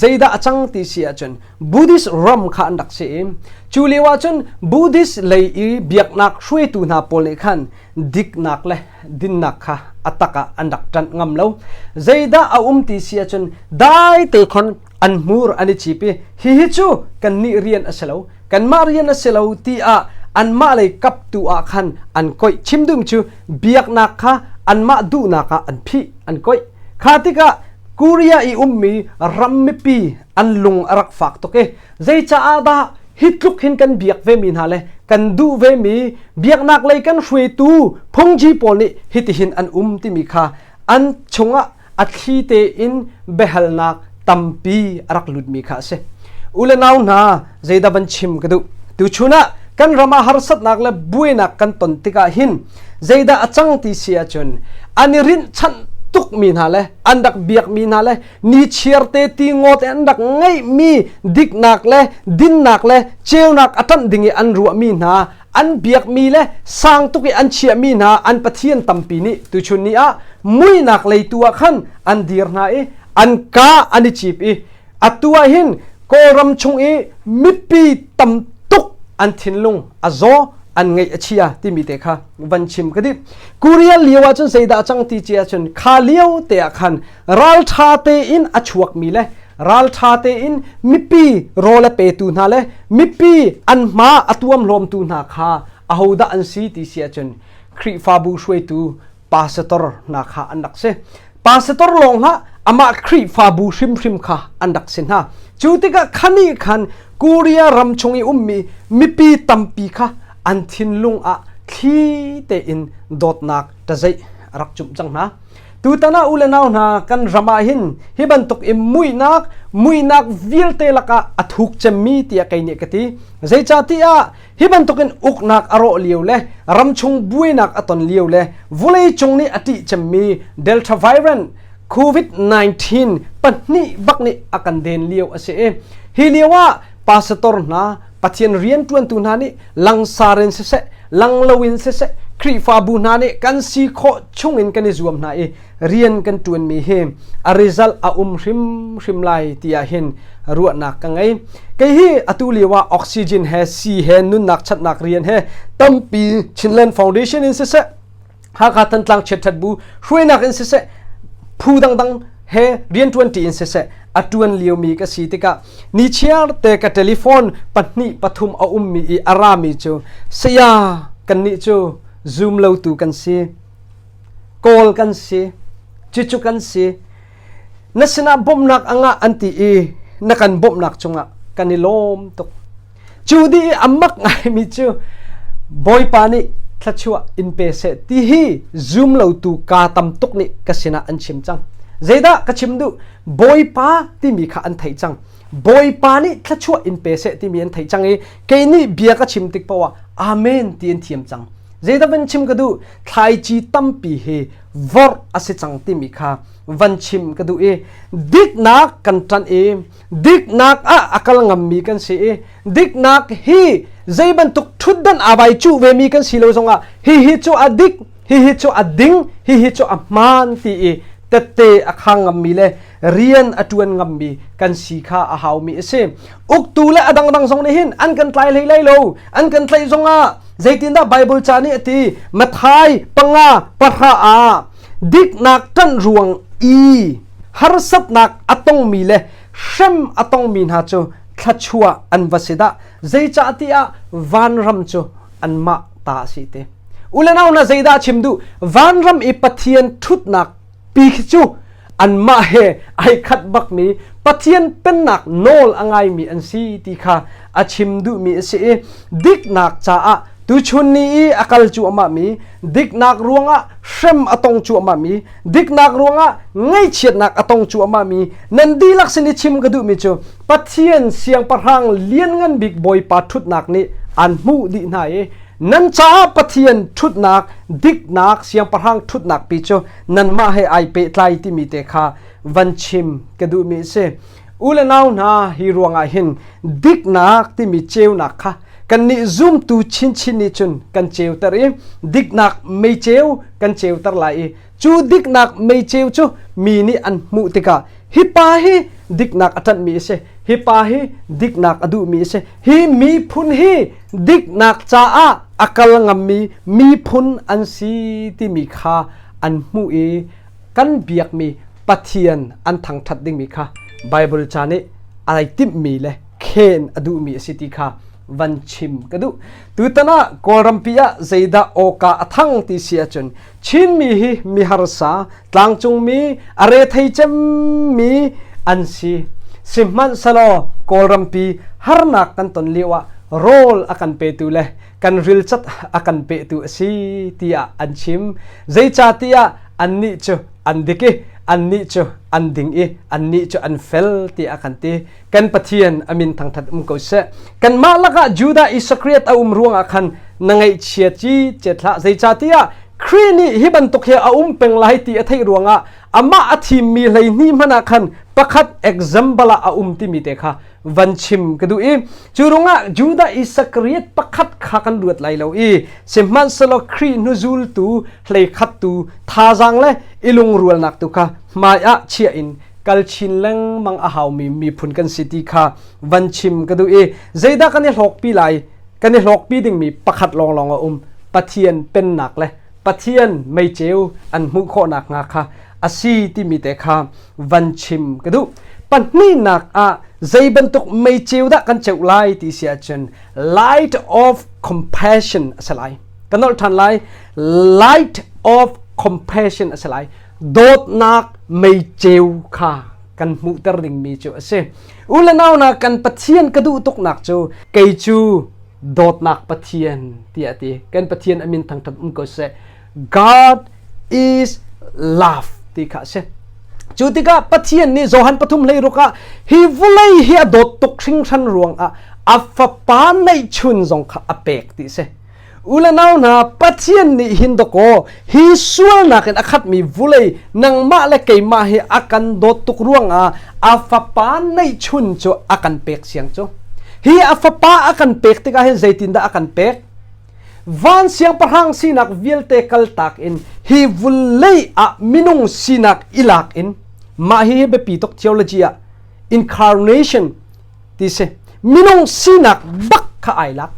C: zeidah a cang ti si ahcun Buddhist ram kha an rak si i cu lio ah cun Buddhist lei i biaknak hruaitu hna pawl nih khan diknak le dinnak kha a tak ah an rak ṭanh ngam lo. Zeidah a um ti si ahcun dai te khon an hmur an i cip i hihi cu kannih rian a si lo. Kanmah rian a si lo tiah anmah lei kap tu ah khan an koih. Chim duhmi cu biaknak kha anmah duhnak ah an phih, an koih. Kha tikah Korea i ummi ram mipi an lung a rak fak tuk i zeicaah dah hi tluk hin kan biak vemi hna le kan duh vemi biaknak lei kan hruaitu phungji pawl nih hitihin an um timi kha an chungah a thli tein biahalnak tampi a rak lutmi kha a si. U le nau hna zeidah van chim ka duh. Tuchun ah kan ram ah harsatnak le buainak kan ton tikah hin zeidah a cang ti si ahcun an i rinhchanh tukmi hna le an rak biakmi hna le nichiar te ti ngawt an rak ngeihmi diknak le dinnak le ceunak a ṭanh ding i an ruahmi hna an biakmi le sang tuk i an chiahmi hna an pathian tampi nih tuchun ni ah muinak leitu ah khan an dir hna i an ka an i cip i atu ah hin Kawlram chung i mipi tam tuk an thinlung a zaw an ngaih a chia timi te kha van chim ka dip Korea lio ah cun zeidah cang ti ci ahcun kha lio te ah khan ralṭha tein a chuakmi le ralṭha tein mipi rawl a petu hna le mipi an hma a tuamhlawmtu hna kha ahodah an si ti si ahcun Khrihfabu hruaitu pastor hna kha an rak si. Pastor lawng hlah amah Khrihfabu hrimhrim kha an rak si hna. Cu tikah khani khan Korea ram chung i ummi mipi tampi kha an thinlung ah thli tein dawtnak ṭazeih a rak cumh cang hna. Tutan ah u le nau hna kan ram ah hin hi bantuk in muihnak muihnak vialte lakah a thuk cemmi tiah kei nih ka ti. Zeicahtiah hi bantukin uknak a rawh lio le ramchung buainak a ton lio le vawleicung nih a ṭih cemmi Delta variant COVID-19 pahnih bak nih a kan den lio a si i hi lio ah pastor hna Pathian rianṭuantu hna nih langsar in siseh lang loin siseh Khrihfabu hna nih kan si khawh chungin kan i zuam hna i rian kan ṭuanmi hi a result a um hrimhrim lai tiah hin ruahnak ka ngei. Kei hi atu lio ah oxygen he si he nunnak chanhnak rian he tampi Chinland Foundation in siseh Hakha Thantlang Chiatṭhat Bu hruainak in siseh phu dangdang he rianṭuanṭi in siseh a ṭuan liomi ka si tikah nichiar te ka telephone pahnih pathum a ummi i a rami cu saya kannih cu zum lotu kan si kawl kan si cucu kan si na sinah bawmhnak a ngah an ti i na kan bawmhnak cungah kan i lawm tuk Cu dih i a mak ngaimi cu Bawipa nih thluachuah in pe seh ti hi zum lotu kaa tam tuk nih ka sinah an chim cang. Zeidah ka chim duh? Bawipa timi kha an theih cang. Bawipa nih thluachuah in pe seh timi an theih cang i kei nih bia ka chim tik paoh ah Amen ti an thiam cang. Zeidah van chim ka duh? Thlaici tampi hi vorh a si cang timi kha van chim ka duh i diknak kan ṭanh i diknak ah a kal ngammi kan si i diknak hi zei bantuk ṭhutdan aa vai cuh vemi kan si lo zongah hihi cu a dik hihi cu a ding hihi cu a hmaan ti i tette a khang ngammi le rian a ṭuan ngammi kan si kha a haumi a si uktu le a dangdang zong nih hin an kan tlai hlei lai lo an kan tlaih zongah zeitindah Bible ca nih a ti Mathai panga pahra ah diknak ṭanh ruang i harsatnak a tongmi le hrem a tongmi hna cu thluachuah an va si dah zeicahtiah vanram cu anmah ta a si te ulenau hna zeidah chim duh vanram i Pathian ṭhutnak pi khi cu anmah he ai khat bakmi Pathian pennak nawl a ngaimi an si ti kha a chim duhmi a si i diknak caah tuchun ni i a kal cuahmah mi diknak ruangah hrem a tong cuahmah mi diknak ruangah ngaihchiatnak a tong cuahmah mi nan dihlak sin i chim ka duhmi cu Pathian siangpahrang lianngan bik Bawipa ṭhutnak nih an hmuh dih hna i nan caah Pathian ṭhutnak diknak siangpahrang ṭhutnak pi cu nanmah he ai pehtlai timi te kha van chim ka duhmi a si. U le nau hna hi ruangah hin diknak timi ceunak kha kannih zumtu chinchin nih cun kan ceuter i diknak meiceu kan ceuter lai i cu diknak meiceu cu mi nih an hmuh tikah hi pa hi diknak a ṭanhmi a si hi pa hi diknak a duhmi a si hi miphun hi diknak caah a kal ngammi miphun an si timi kha an hmuh i kan biakmi Pathian an thangṭhat dingmi kha Baibal ca nih ai timhmi le khen a duhmi a si ti kha van chim ka duh. Tutan ah Kawlrampi ah zeidah awka a thang ti si ahcun Chinmi hi mi harsa, tlangcungmi, a rethei cemmi an si. Sihmanhsehlaw Kawlrampi harnak kan ton lio ah rawl a kan petu le kan rilcat a kan pehtu a si tiah an chim. Zeicahtiah annih cu an dik i annih cu an ding i annih cu an fel tiah a kan ti. Kan Pathian a min thangthat um ko seh. Kanmah lakah Judah Isakriat a um ruangah khan na ngaihchia ci cet hlah. Zeicahtiah Khrih nih hi bantuk hi a um peng lai ti a theih ruangah amah a thimmi 12 hmanh ah khan pakhat example ah a um timi te kha van chim ka duh i cu ruangah Judah Isakariot pakhat kha kan ruat lai lo i sihmanhsehlaw Khrih hnuzultu hleikhattu thazaang le i lungrualnak tu kha hmai ah chiah in kal chin lengmang a haumi miphun kan si ti kha van chim ka duh i zeidah kan i hlawkpi lai kan i hlawkpi dingmi pakhat lawnglawng a um Pathian pennak le Pathian meiceu an hmuh khawh nakhnga kha a si timi te kha van chim ka duh. Pahnihnak ah zei bantuk meiceu dah kan ceuh lai ti si ahcun light of compassion a si lai. Ka nolh ṭhan lai. Light of compassion a si lai. Dawtnak meiceu kha kan hmuhter dingmi cu a si. U le nau na kan Pathian ka duh tuknak cu kei cu dawtnak Pathian tiah a ti. Kan Pathian a min thangṭhat um ko seh. God is love ti kha a si. Cu tikah Pathian nih Johan 3:16 ah hi vawlei hi a dawt tuk hringhran ruangah a fapa neihchun zong kha a pek ti si. U le nau hna Pathian nih hin dakaw hi sualnak in a khatmi vulei nangmah le keimah hi a kan dawt tuk ruangah a fapa neihchun cu a kan pek siang cu. Hi a fapa a kan pek tikah hin zeitindah a kan pek? Van siangpahrang sinak vialte kaltak in hi vulei ah minung sinak i lak in mah hi biapi tuk theology ah incarnation ti si minung sinak bak kha ai lak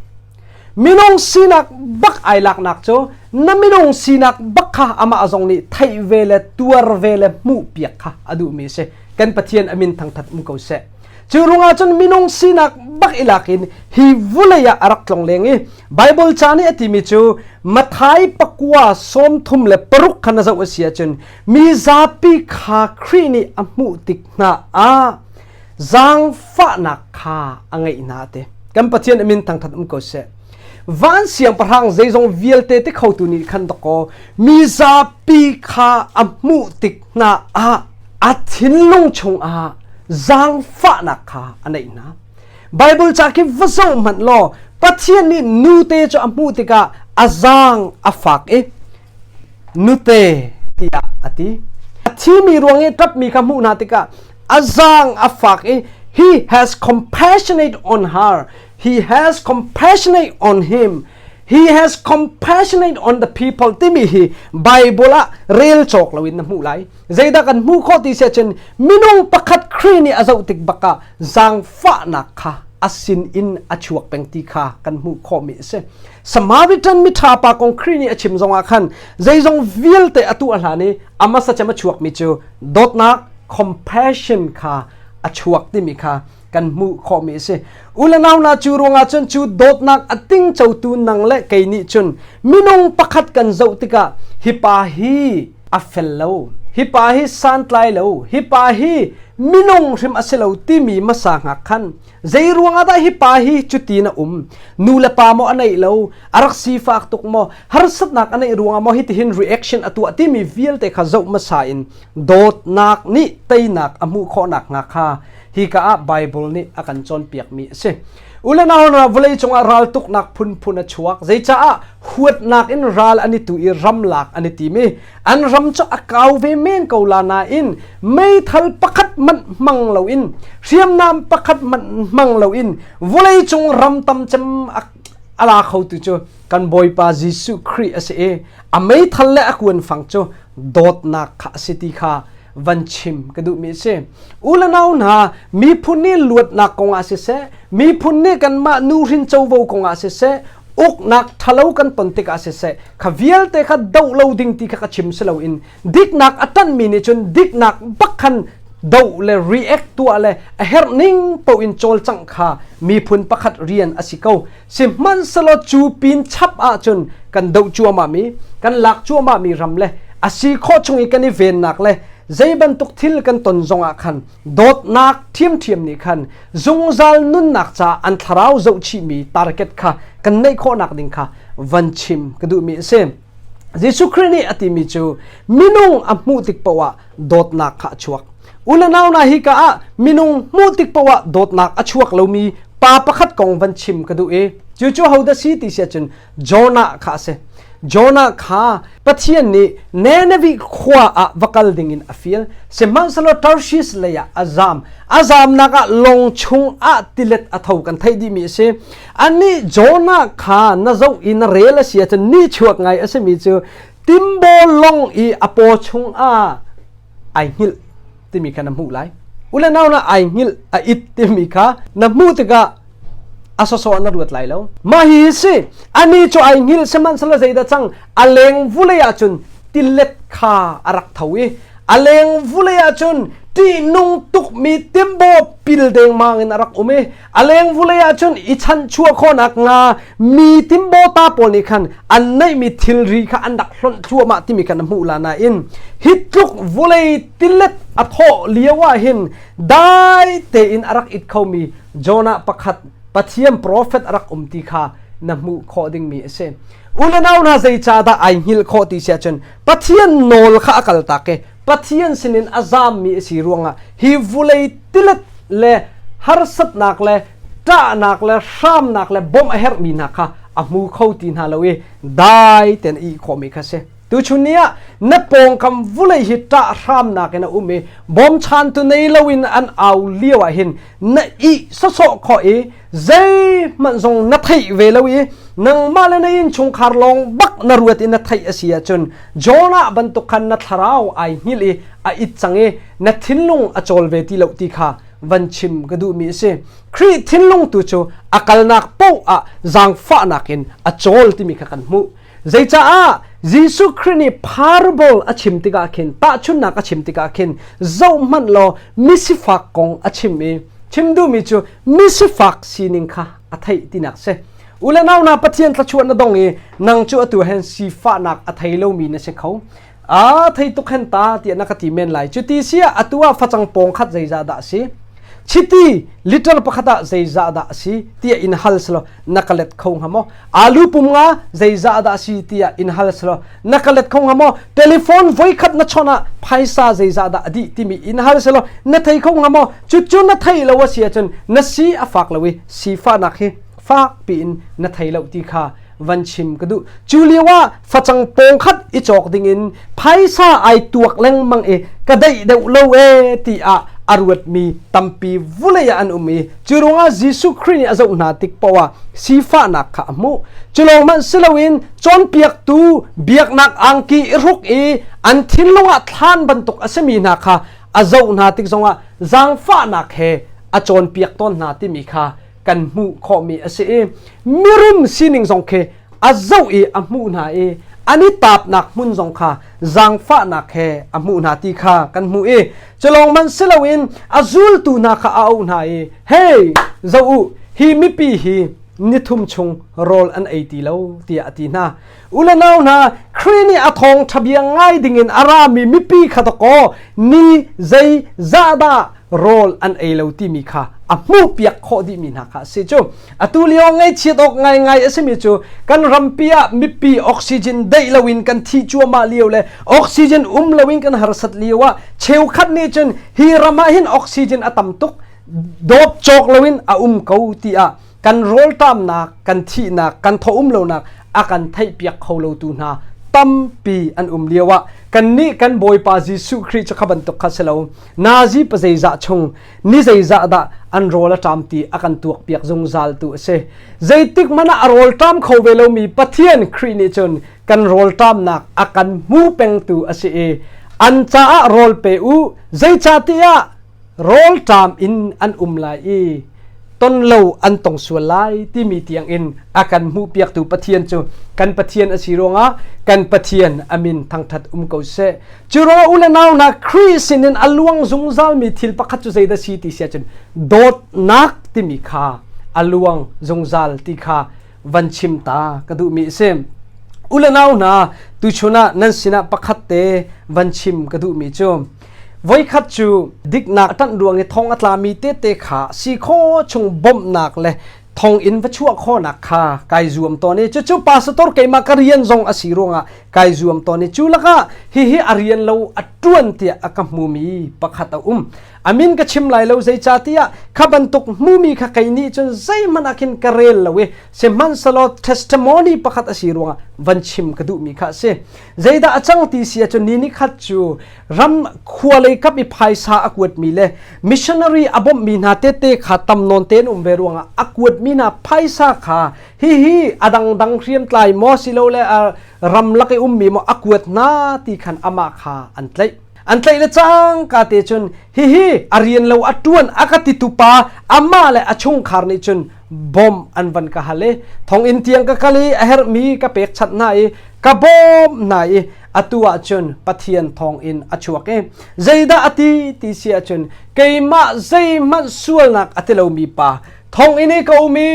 C: minung sinak bak ai laknak cu na minung sinak bak kha amah zong nih theih ve le tuar ve le hmuh piak kha a duhmi si kan Pathian a min thangthat um ko seh Cu ruangah cun minung sinak bak i lak in hi vulei ah a rak tlong leng i Bible ca nih a timi cu Mathai 9:36 khan a zoh a si ahcun mi zapi kha Khrih nih a hmuh tik hna ah zaangfahnak kha a ngeih hna te. Kan Pathian a min thangthat um ko seh. Van siangpahrang zeizong vialte te khotu nih khan dakaw mi zapi kha a hmuh tik hna ah a thinlung chungah zaangfahnak kha a neih hna. Bible ca khi va zoh hmanh law Pathian nih nute cu a hmuh tikah a zaang a fak i nute tiah a ti. A thimi ruang i ṭapmi kha hmuh hna tikah a zaang a fak i he has compassionate on her he has compassionate on him He has compassionate on the people timi hi Bible ah rel cawk loin na hmuh lai. Zeidah kan hmuh khawh ti si ahcun minung pakhat Khrih nih a zoh tik bak ah zaangfahnak kha a sin in a chuak peng ti kha kan hmuh khawhmi a si. Samaritan miṭha pa kong Khrih nih a chim zongah khan zeizong vialte a tuah hlan i a hmasa cem a chuakmi cu dawtnak compassion kha a chuak timi kha kan hmuh khawhmi a si. U le nau hna cu ruangah cun cu dawtnak a tingcotu nang le kei nih cun minung pakhat kan zoh tikah hi pa hi a fel lo, hi pa hi santlai lo, hi pa hi minung hrim a si lo timi hmasa hngak khan zei ruangah dah hi pa hi cuti na um nu le pa maw a neih lo a rak sifak tuk maw harsatnak a neih ruangah maw hitihin reaction a tuah timi vialte kha zoh hmasa in dawtnak nih teinak a hmuh khawhnak hnga kha Hika ah Bible nih a kan cawnpiakmi a si. Ulenau hna vawlei cungah raltuknak phunphun a chuak. Zeicaah huatnak in ral an i tu i ramlak an i tim i an ram cu a kau ve men ko la nain meithal pakhat manh hmang loin hriamnam pakhat manh hmang loin vawlei cung ram tam cem a la kho tu cu kan Bawipa Jesuh Khrih a si i a meithal le a kuanfang cu dawtnak kha a si ti kha van chim ka duhmi a si. U le nau hna, miphun nih luatnak kongah siseh, miphun nih kanmah nuhrin covo kongah siseh, uknak ṭhalo kan ton tikah siseh, kha vialte kha doh lo ding ti kha ka chim si loin diknak a ṭanhmi nih cun diknak bak khan Do le react tuah le a herh ning paoh in cawlcangh kha miphun pakhat rian a si ko. Sihmanhsehlaw cu pin chap ahcun kan doh cuahmah mi, kan lak cuahmah mi ram le a si khawh chung i kan i vennak le zei bantuk thil kan ton zongah khan dawtnak ṭhiamṭhiam nih khan zungzal nunnak ca an thlarau zohchihmi target kha kan neih khawhnak ding kha van chim ka duhmi a si. Jesuh Khrih nih a timi cu minung a hmuh tik paoh ah dawtnak kha a chuak. Unau hna hi ka ah minung hmuh tik paoh ah dawtnak a chuak lomi pa pakhat kong van chim ka duh i cucu hodah si ti si ahcun Jonah kha a si. Jonah kha Pathian nih Nineveh khua ah va kal dingin a fial. Sihmanhsehlaw Tarshish lei ah a zam. A zamnak ah lawng chung ah tilet a tho kan theih dihmi a si. Anih Jonah kha na zoh i na rel a si ahcun nihchuak ngai a simi cu timbaw lawng i a paw chung ah ai hngilh timi kha na hmuh lai. U le nau na ai hngilh a it timi kha na hmuh tikah a sawsawh na ruat lai lo. Mah hi si ani cu ai hngilh sihmanhsehlaw zeidah cang a leng vulei ahcun tilet kha a rak tho i a leng vulei ahcun ṭihnung tukmi timbaw pil dengmang in a rak um i a leng vulei ahcun i chanchuah khawhnak nga mi timbawta pawl nih khan an neihmi thilri kha an rak hlonh thluahmah timi khan a hmuh la nain hi tluk vulei tilet a thawh lio ah hin dai tein a rak it khomi Jonah pakhat Pathian prophet a rak um ti kha na hmuh khawh dingmi a si. Unau hna zeicahdah ai hngilh khawh ti si ahcun Pathian nawl kha a kaltak i Pathian sinin a zammi a si ruangah hi vulei tilet le harsatnak le ṭahnak le hramnak le bawmh a herhmi hna kha a hmu kho ti hna lo i dai tein a ih khawhmi kha si. Tuchun ni ah na pawngkam vulei hi ṭah hramnak in a um i bawmchantu nei loin an au lio ah hin na ih sawsawh khawh i zeihmanh zong na theih ve lo i nangmah le na innchungkhar lawng bak na ruat i na theih a si ahcun Jonah bantuk khan na thlarau ai hngilh i a it cang i na thinlung a cawl ve ti lo ti kha van chim ka duhmi a si. Khrih thinlung tu cu a kalnak paoh ah zaangfahnak in a cawl timi kha kan hmuh. Zeicaah Jesuh Khrih nih parable a chim tikah khin tahchunhnak a chim tikah khin zohhmanh law misifak kong a chim i chim duhmi cu misifak sining kha a theih tinak si. U le nau hna Pathian thluachuah na dong i nang cu atu hen sifahnak a thei lomi na si kho. A thei tuk hen ta tiah na ka ti men lai. Cuti si ah atu ah facang pawng khat zeizah dah a si? Chiti liter pakhat ah zeizah dah a si tiah in hal selaw na ka let kho hnga maw? Alu pum nga zeizah dah a si tiah in hal selaw na ka let kho hnga maw? Telephone voikhat na chawnh ah phaisa zeizah dah a dih timi in hal selaw na thei kho hnga maw? Cucu na thei lo a si ahcun na si a fak lo i sifahnak hi fak piin na thei lo ti kha van chim ka duh. Cu lio ah facang pawng khat i cawk dingin phaisa ai tuak lengmang i ka deih deuh lo e ti ah a ruatmi tampi vulei ah an um i cu ruangah Jesuh Khrih nih a zoh hna tik paoh ah sifahnak kha a hmuh. Cu lawng hmanh si loin cawnpiaktu biaknak angki i hruk i an thinlung ah thlan bantuk a simi hna kha a zoh hna tik zongah zaangfahnak he a cawnpiak tawn hna timi kha kan hmuh khawhmi a si i mirum sining zong khi a zoh i a hmuh hna i an i taapnak hmun zong kha zaangfahnak he a hmuh hna ti kha kan hmuh i culawng man si loin a zultu hna kha a auh hna i hey zoh u hi mipi hi nithum chung rawl an ei ti lo tiah a ti hna u le nau hna Khrih nih a thawng ṭhabia ngai dingin a rami mipi kha dakaw ni zei zah dah rawl an ei lo timi kha a hmuhpiak khawh dihmi hna kha a si cu atu lio ngaihchiat awk ngaingai a simi cu kan rampi ah mipi oxygen deih loin kan thi cuahmah lio le oxygen um loin kan harsat lio ah cheukhat nih cun hi ram ah hin oxygen a tam tuk dawp cawk loin a um ko tiah kan rawlṭamnak kan thihnak kan thaw um lonak a kan theihpiak kho lotu hna tampi an um lio ah kannih kan Bawipa Jesuh Khrih cu kha bantuk kha si lo nazi pa zeizah chung ni zeizah dah an rawl a ṭam ti a kan tuakpiak zungzal tu a si zeitik hmanh ah a rawl ṭam kho ve lomi Pathian Khrih nih cun kan rawl ṭamnak a kan hmu pengtu a si i an caah rawl pe u zeicahtiah rawlṭam in an um lai i Ton lo an tong sual lai timi tiang in a kan hmuh piaktu Pathian cu kan Pathian a si ruangah kan Pathian amin thangthat um ko seh. Cu ruangah u le nau hna Khrih sinin a luang zungzalmi thil pakhat cu zeidah si ti si ahcun dawtnak timi kha a luang zungzal ti kha van chim ta ka duhmi a si. U le nau hna tuchun ah nan sinah pakhat te van chim ka duhmi cu voikhat cu diknak a ṭanh ruang i thong a tlami tete kha si kho chung bawmhnak le thong in va chuah khawhnak kha kai zuam tawn i cucu pastor keimah ka rian zong a si ruangah kai zuam tawn i cu lakah hihi a rian lo a ṭuan tiah a ka hmumi pakhat a um. A min ka chim lai lo zeicahtiah kha bantuk hmumi kha kei nih cun zeihmanh ah khin ka rel lo i sihmanhsehlaw testimony pakhat a si ruangah van chim ka duhmi kha a si. Zeidah a cang ti si ahcun ni nikhat cu ram khua lei kap i phaisa a kuatmi le missionary a bawmhmi hna tete kha tam nawn tein um ve ruangah a kuatmi hna phaisa kha hihi a dangdang hriamtlai maw silole ramlak i ummi maw a kuat hna ti khan amah kha an tlaih. An tlaih le cangka te cun hihi a rian lo a ṭuan a ka titu pa amah le a chungkhar nih cun bawmh an van ka hal i thonginn tiang ka kal i a herhmi ka pekchanh hna i ka bawmh hna i atu ah cun Pathian thawngin a chuak i zeidah a ti ti si ahcun keimah zeihmanh sualnak a ti lomi pa thonginn i ka um i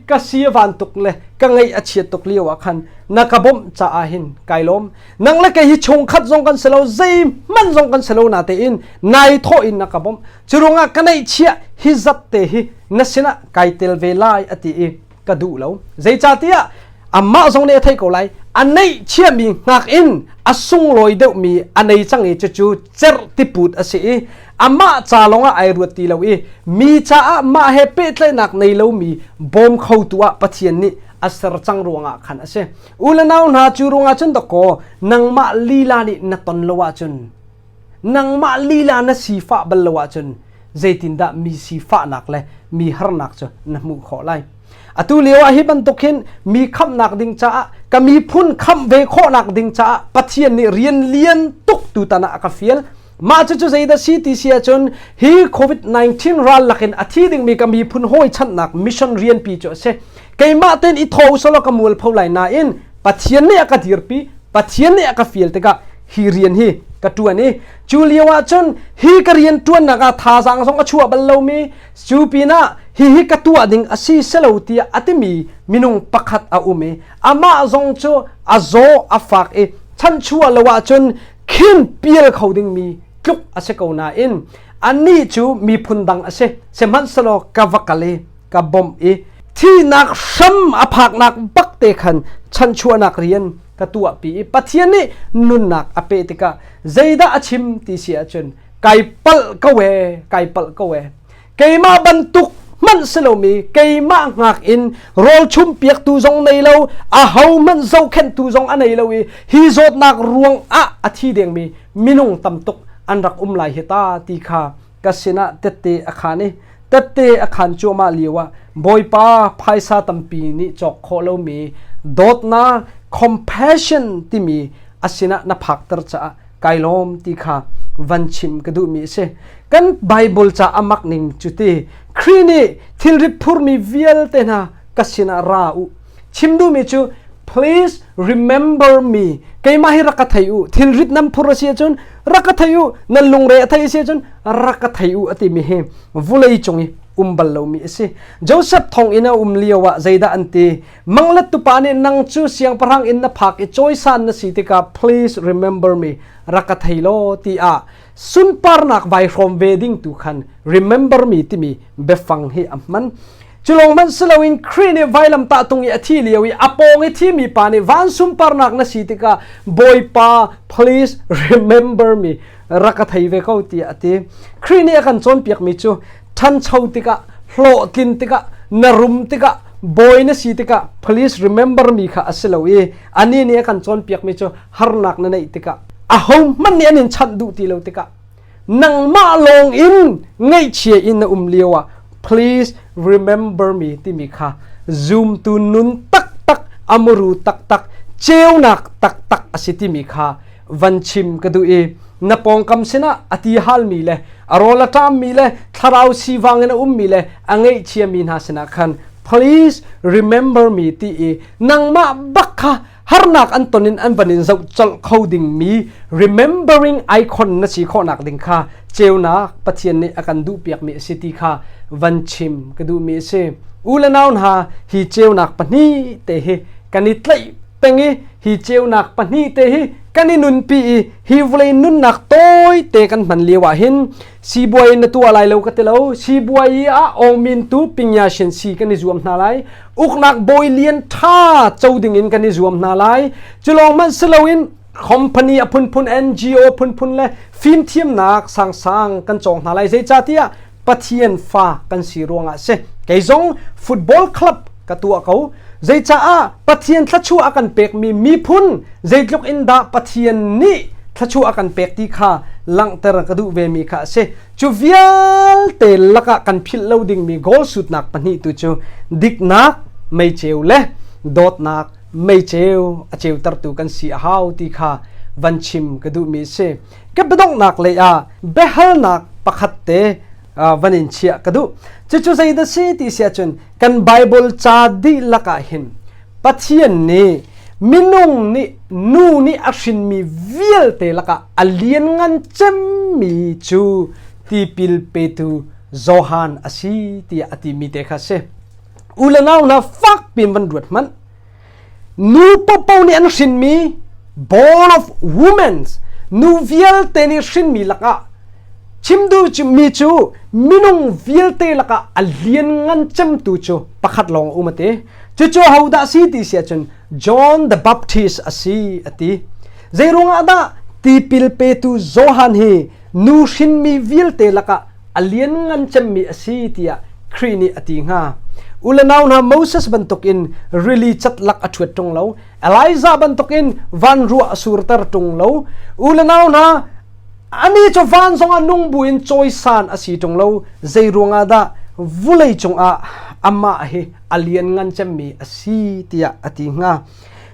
C: ka si a van tuk le ka ngaih a chiat tuk lio ah khan na ka bawmh caah hin kai lawm. Nang le kei hi chungkhat zong kan si lo, zeihmanh zong kan si lo na tein nai thawh in na ka bawmh. Cu ruangah ka neihchiah hi zat te hi na sinah kai tel ve lai a ti i ka duh lo. Zeicahtiah amah zong nih a theih ko lai, a neihchiahmi hngak in a sunglawi deuhmi a nei cang i cucu cerh tiput a si i amah ca lawngah ai ruat ti lo i mi caah mah he pehtlaihnak nei lomi bawm khotu ah Pathian nih a ser cang ruangah khan a si. U le nau hna, cu ruangah cun dawkaw nangmah lila nih na ton lo ahcun, nangmah lila na sifah bal lo ahcun zeitindah mi sifahnak le mi harnak cu na hmuh khawh lai? Atu lio ah hi bantuk hin mi khamhnak ding caah ka miphun khamh ve khawhnak ding caah Pathian nih rian lian tuk tutan ah a ka fial. Mah cucu zeidah si ti si ahcun hi COVID-19 ral lakin a thi dingmi ka miphun hawi chanhnak mission rianpi cu a si. Keimah tein i tho usalaw ka mualpho lai nain Pathian nih a ka dirpi, Pathian nih a ka fial tikah hi rian hi ka ṭuan i cu lio ah cun hi ka rian ṭuannak ah thazaang zong a chuah bal lomi cu pinah hihi ka tuah ding a si selo tiah a timi minung pakhat a um i amah zong cu a zaw a fak i chanchuah lo ahcun khin pial kho dingmi tluk a si ko nain anih cu miphun dang a si. Sihmanhsehlaw ka va kal i ka bawmh i thihnak hram a phaknak bak te khan chanchuahnak rian ka tuahpi i Pathian nih nunnak a pe tikah zeidah a chim ti si ahcun kai palh ko ee, kai palh ko ee. Keimah bantuk hmanh si lomi keimah hngak in rawl chum piaktu zong nei lo, aho hmanh zohkhenhtu zong a nei lo i hi zawtnak ruang ah a thi dengmi minung tam tuk an rak um lai hi ta ti kha ka sinah tette a khan i tette a khan cuahmah lio ah Bawipa phaisa tampi nih cawk khawh lomi dawtnak compassion timi a sinah na phakter caah kai lawm ti kha van chim ka duhmi a si. Kan Bible ca a mak ning cu ti Khrih nih thilrit phurmi vialte hna ka sinah ra u. Chim duhmi cu please remember me, keimah hi rak ka thei u. Thilrit nan phur a si ahcun rak ka thei u, nan lungre a thei a si ahcun rak ka thei u a timi hi vulei cung i um bal lomi a si. Joseph thong in a um lio ah zeidah an ti? Manglet tupa nih nang cu siangpahrang inn na phak i cawisan na si tikah please remember me, rak ka thei law tiah sunparnak vai hrawm ve ding tu khan remember me timi biafang hi a hman. Cu lawng hmanh si loin Khrih nih vailamtah tung i a thi lio i a pawng i thimi pa nih van sunparnak na si tikah Bawipa please remember me, rak ka thei ve ko tiah a ti. Khrih nih a kan cawnpiakmi cu ṭhancho tikah, hlawhtlin tikah, na rum tikah, bawi na si tikah please remember me kha a si lo i anih nih a kan cawnpiakmi cu harnak na neih tikah, ahohmanh nih an in chanh duh ti lo tikah, nangmah lawng in ngaihchia in na um lio ah please remember me timi kha zumtu nun taktak, amuru taktak, ceunak taktak a si timi kha van chim ka duh i. Na pawngkam sinah a ti halmi le a rawl a ṭammi le thlarau sivang in a ummi le a ngaihchiami hna sinah khan please remember me ti i nangmah bak kha harnak an ton in an van in zoh colh kho dingmi remembering icon na si khawhnak ding kha ceunak Pathian nih a kan duhpiakmi a si ti kha van chim ka duhmi a si. U le nau hna hi ceunak pahnih te hi kan i tlaih peng i hi ceunak pahnih te hi kan i nunpi i hi vawlei nunnak tawi te kan hman lio ah hin sibuai na tuah lai lo ka ti lo sibuai ah ongmin tu pingya shin si kan i zuam hna lai uknak bawi lian tha co ding in kan i zuam hna lai culong man siloin company a phunphun NGO phunphun le fimthiamnak sangsang kan cawng hna lai zeicahtiah Pathian fa kan si ruangah si kei zong football club ka tuah ko Zeicaah Pathian thluachuah a kan pekmi miphun zeitluk in dah Pathian nih thluachuah a kan pek ti kha langhter ka duh vemi kha a si. Cu vialte lakah kan philh lo dingmi goal sutnak pahnih tu cu diknak meiceu le dawtnak meiceu a ceutertu kan si a hau ti kha van chim ka duhmi a si. Ka biadonghnak lei ah biahalnak pakhat te van in chiah ka duh. Cucu zeidah si ti si ahcun kan Bible ca dihlak ah hin Pathian nih minung nih nu nih a hrinmi vialte lakah a lianngan cemmi cu tipil petu Johan a si tiah a timi te kha si. U le nau hna fak piin van ruat hmanh. Nu popo nih an hrinmi born of women nu vialte nih hrinmi lakah Chim duh mi cu minung vialte lakah a lianngan cemtu cu pakhat lawng a um a ti. Cucu hodah si ti si ahcun John the Baptist a si a ti. Zeiruangah dah tipil petu Johan hi nu hrinmi vialte lakah a lianngan cemmi a si tiah Khrih nih a ti hnga. U le nau hna Moses bantukin rili cat lak a ṭhuat ṭung lo. Elijah bantukin van ruah a surter ṭung lo. U le nau hna Ani cu van zongah nung buin cawisan a si ṭung lo. Zei ruangah dah vulei cungah amah hi a lianngan cemmi a si tiah a ti hnga.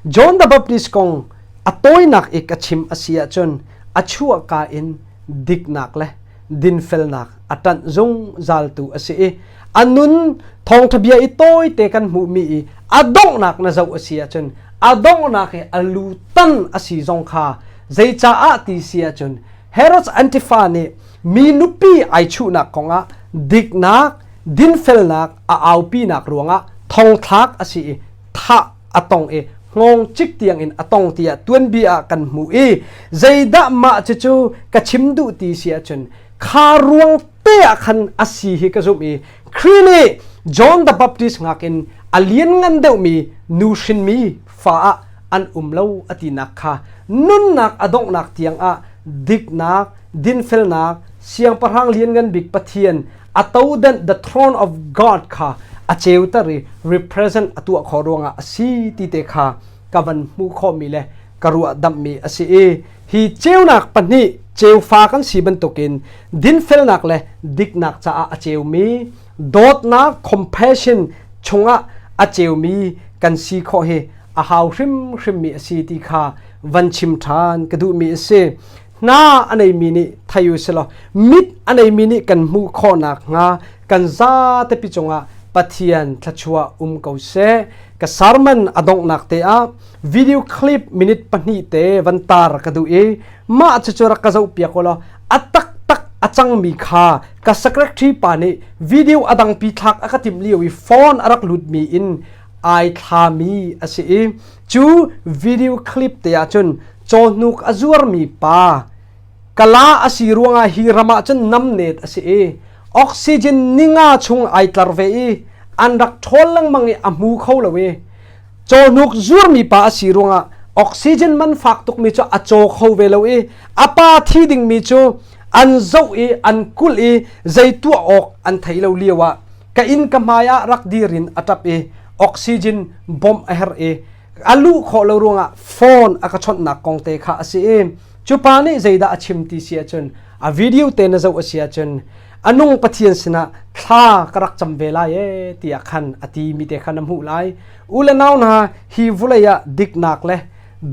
C: John the Baptist kong a tawinak i ka chim a si ahcun a chuahka in diknak le dinfelnak a ṭanh zungzaltu a si i a nun thawngṭha bia i tawite kan hmuhmi i a donghnak na zoh a si ahcun a donghnak i a lu tan a si zong kha Zeicaah ti si ahcun Herod Antifa nih mi nupi ai chuhnak kongah diknak, dinfelnak a aupinak ruangah thongthlak a si i thah a tong i hngawng cik tiangin a tong tiah tuanbia ah kan hmuh i zeidah mah cucu ka chim duh ti si ahcun kha ruang te ah khan a si hi ka zumh i Khrih nih John the Baptist ngakin a lianngan deuhmi nu hrinmi fa ah an um lo a tinak kha nunnak a donghnak tiangah diknak dinfelnak siangpahrang lianngan bik Pathian a todenh the throne of God kha a ceuter i represent a tuah khawh ruangah a si ti te kha ka van hmuh khawhmi le ka ruah damhmi a si i hi ceunak pahnih ceufa kan si bantukin dinfelnak le diknak caah a ceumi dawtnak compassion chungah a ceumi kan si khawh hi a hau hrimhrimmi a si ti kha van chim ṭhan ka duhmi a si. Hna a neimi nih thei u silaw mit a neimi nih kan hmuh khawhnak hnga kan zatepi cungah Pathian thluachuah um ko seh. Ka sermon a donghnak te ah video clip minute pahnih te van tar ka duh i mah cucu rak ka zohpiak u law a taktak a cangmi kha ka secretary pa nih video a dangpi thlak a ka timh lio i phone a rak lutmi in ai thlami a si i cu video clip te ah cun cawhnuk a zuarmi pa kala a si ruangah hi ram ah cun namnet a si i oxygen ninga chung ai tlar ve i an rak ṭhawl lengmang i a hmu kho lo i cawhnuk zuarmi pa a si ruangah oxygen man fak tukmi cu a caw kho ve lo i a pa thi dingmi cu an zoh i an kulh i zei tuah awk an thei lo lio ah ka inn ka hmai ah rak dir in a ṭap i oxygen bomb a herh i a luh khawh lo ruangah phone a ka chawnhnak kong te kha a si i cu pa nih zeidah a chim ti si ahcun a video te na zoh a si ahcun a nung Pathian sinah thla ka rak cam ve lai ee tiah khan a ti mi te kha na hmuh lai u le nau hna hi vulei ah diknak le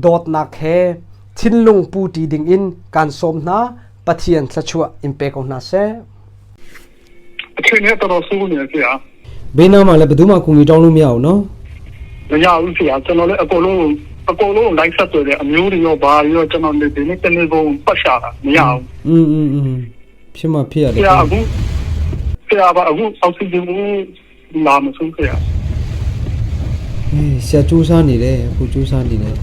C: dawtnak he thinlung pu ṭi dingin kaan sawm hna. Pathian thluachuah in pe ko hna seh.
D: အချိန်နဲ့တော်တော်ဆိုးနေဆရာ
C: ဘေးနားမှာလည်းဘယ်သူမှကူညီတောင်းလို့မရဘူးနော်
D: မရဘူးဆရာကျွန်တော်လည်းအကုန်လုံးအကုန်လုံးလိုက်ဆက်သွယ်တယ်အမျိုးတွေရောဘာတွေရောကျွန်တော်နေဒီနေ့တနေ့ကုန်ပတ်ရှာတာမရဘူး
C: อืมอืมอืมဖြစ်မှဖြစ်ရတယ်
D: ဆရာအခုဆရာပါအခုအောက်ဆီဂျင်ဘူးလာမဆုံးဆရာ
C: အေးဆရာစူးစမ်းနေတယ်အခုစူးစမ်းနေတယ်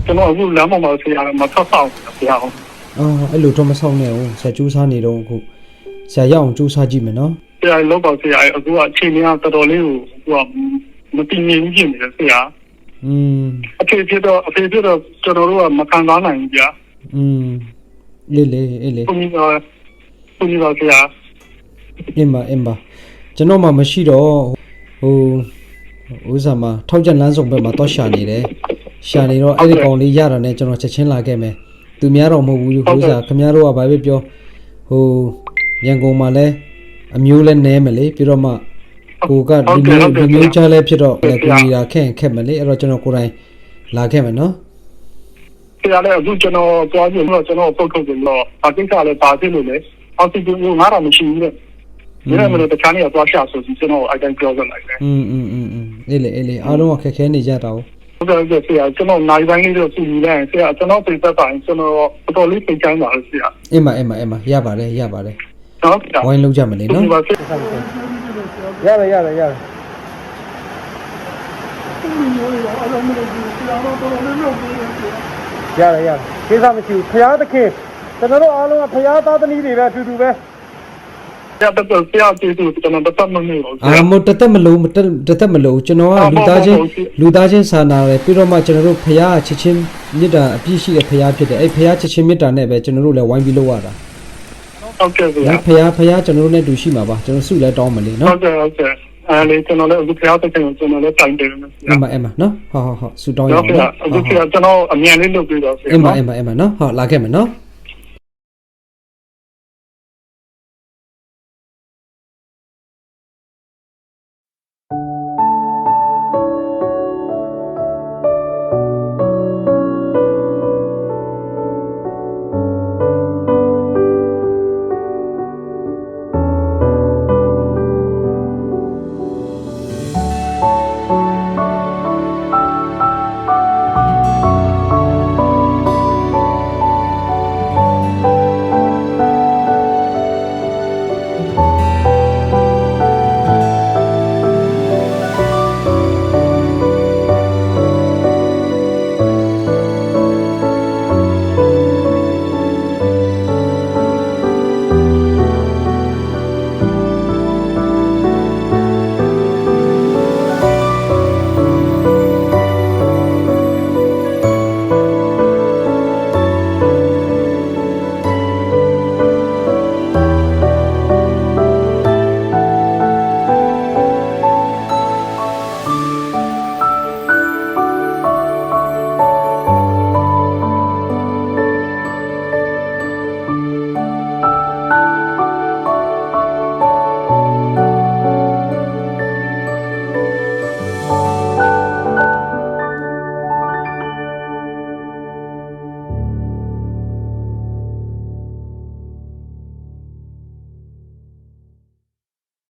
D: ကျွန်တော်အခုလမ်းပေါ်မှာဆရာမထွက်ဆောင်ဆရာ
C: အာအဲ့လိုတော့မဆောင်နဲ့ဦးဆရာစူးစမ်းနေတော့အခုဆရာရအောင်စူးစမ်းကြည့်မယ်နော်
D: ဆရာလောက်ပါဆရာအခုကအချိန်ကြီးတော်တော်လေးကိုဟိုကမတည်ငြိမ်ဖြစ်နေတယ်ဆရာ
C: อืม
D: အဖေဖြစ်တော့အဖေဖြစ်တော့ကျွန်တော်တို့ကမခံစားနိုင်ဘူးဗျာ
C: อืมအေးလေအေးလေ
D: ဘုန်းကြီးကဘုန်းကြီးပါဆရာ
C: အင်းပါအင်းပါကျွန်တော်မှမရှိတော့ဟိုဥစားမှာထောက်ချက်လမ်းဆောင်ဘက်မှာတော့ရှာနေတယ်ရှာနေတော့အဲ့ဒီကောင်လေးရတာနဲ့ကျွန်တော်ချက်ချင်းလာခဲ့မယ်သူများတော့မဟုတ်ဘူးဟိုစားခင်ဗျားတို့ကဘာပဲပြောဟိုရန်ကုန်မှာလဲအမျိုးလဲနဲမယ်လေပြီးတော့မှကိုကလူမျိုးလူမျိုးချလဲဖြစ်တော့လည်းကိုကြီးတာခက်ရင်ခက်မယ်လေအဲ့တော့ကျွန်တော်ကိုယ်တိုင်လာခဲ့မယ်နော်
D: ဆရာလည်းအခုကျွန်တော်သွားပြီးတော့ကျွန်တော်ပုတ်ထုတ်တယ်တော့အကိစ္စလည်းပါဖြစ်လို့လေအောက်ဆီဂျင်ကိုငါတော့မရှိဘူးတဲ့ဒီနေ့မလို့တခြားနေရာသွားရှာဆိုပြီးကျွန်တော်အတိုင်းပြောခဲ့လိုက်တယ်
C: อืมอืมอืมอืมအေးလေအေးလေအားလုံးကခက်ခဲနေကြတာ哦
D: ဟုတ်ကဲ့ဟုတ်ကဲ့ဆရာကျွန်တော်နိုင်ပိုင်းလေးတော့စုပြီးလိုက်ဆရာကျွန်တော်ပြေသက်ပါရင်ကျွန်တော်တော်တော်လေးသိချမ်းပါလို့ဆရာ
C: အင်းမအင်းမအင်းမရပါတယ်ရပါတယ်
D: နော်ဆရာ
C: ဝိုင်းလုံးကြမယ်လေနော်
D: ဒီပါဆရာ
C: ရတယ်ရတယ်ရတယ်
E: ရတယ်ရတယ်ကိစ္စမရှိဘူးဖရာသခင်ကျွန်တော်တို့အားလုံးကဖရာသားသမီးတွေပဲအတူတူပဲ
D: ဆရာတော်ဆရာကျေးဇူးကျွန်တော်တတ်မလို့ဆ
C: အာ
D: ရာ
C: မတသက်မလို့မတက်တသက်မလို့ကျွန်တော်ကလူသားချင်းလူသားချင်းစာနာတယ်ပြီးတော့မှကျွန်တော်တို့ဖရာချစ်ချင်းမေတ္တာအပြည့်ရှိတဲ့ဖရာဖြစ်တယ်အဲ့ဖရာချစ်ချင်းမေတ္တာနဲ့ပဲကျွန်တော်တို့လည်းဝိုင်းပြီးလုပ်ရတာ
D: ဟုတ်ကဲ့ဆရာ
C: နော်ဖရာဖရာကျွန်တော်တို့နဲ့တူရှိမှာပါကျွန်တော်စုလည်းတောင်းမလေနော်
D: ဟုတ်ကဲ့ဟုတ်ကဲ့အဲလေကျွန်တော်လည်းအခုဖျားတဲ့ခင်ကျွန်တော်လည်းတိုင်တယ်ဆရာ
C: အမအမနော်ဟုတ်ဟုတ်ဟုတ်စုတောင်းရ
D: ဟုတ်
C: အောင်နော်
D: ကဲ့အခုဆရာကျွန်တော်အမြန်လေးလုပ်ပြီးတော့ဆရာ
C: အမအမအမနော်ဟုတ်လာခဲ့မယ်နော်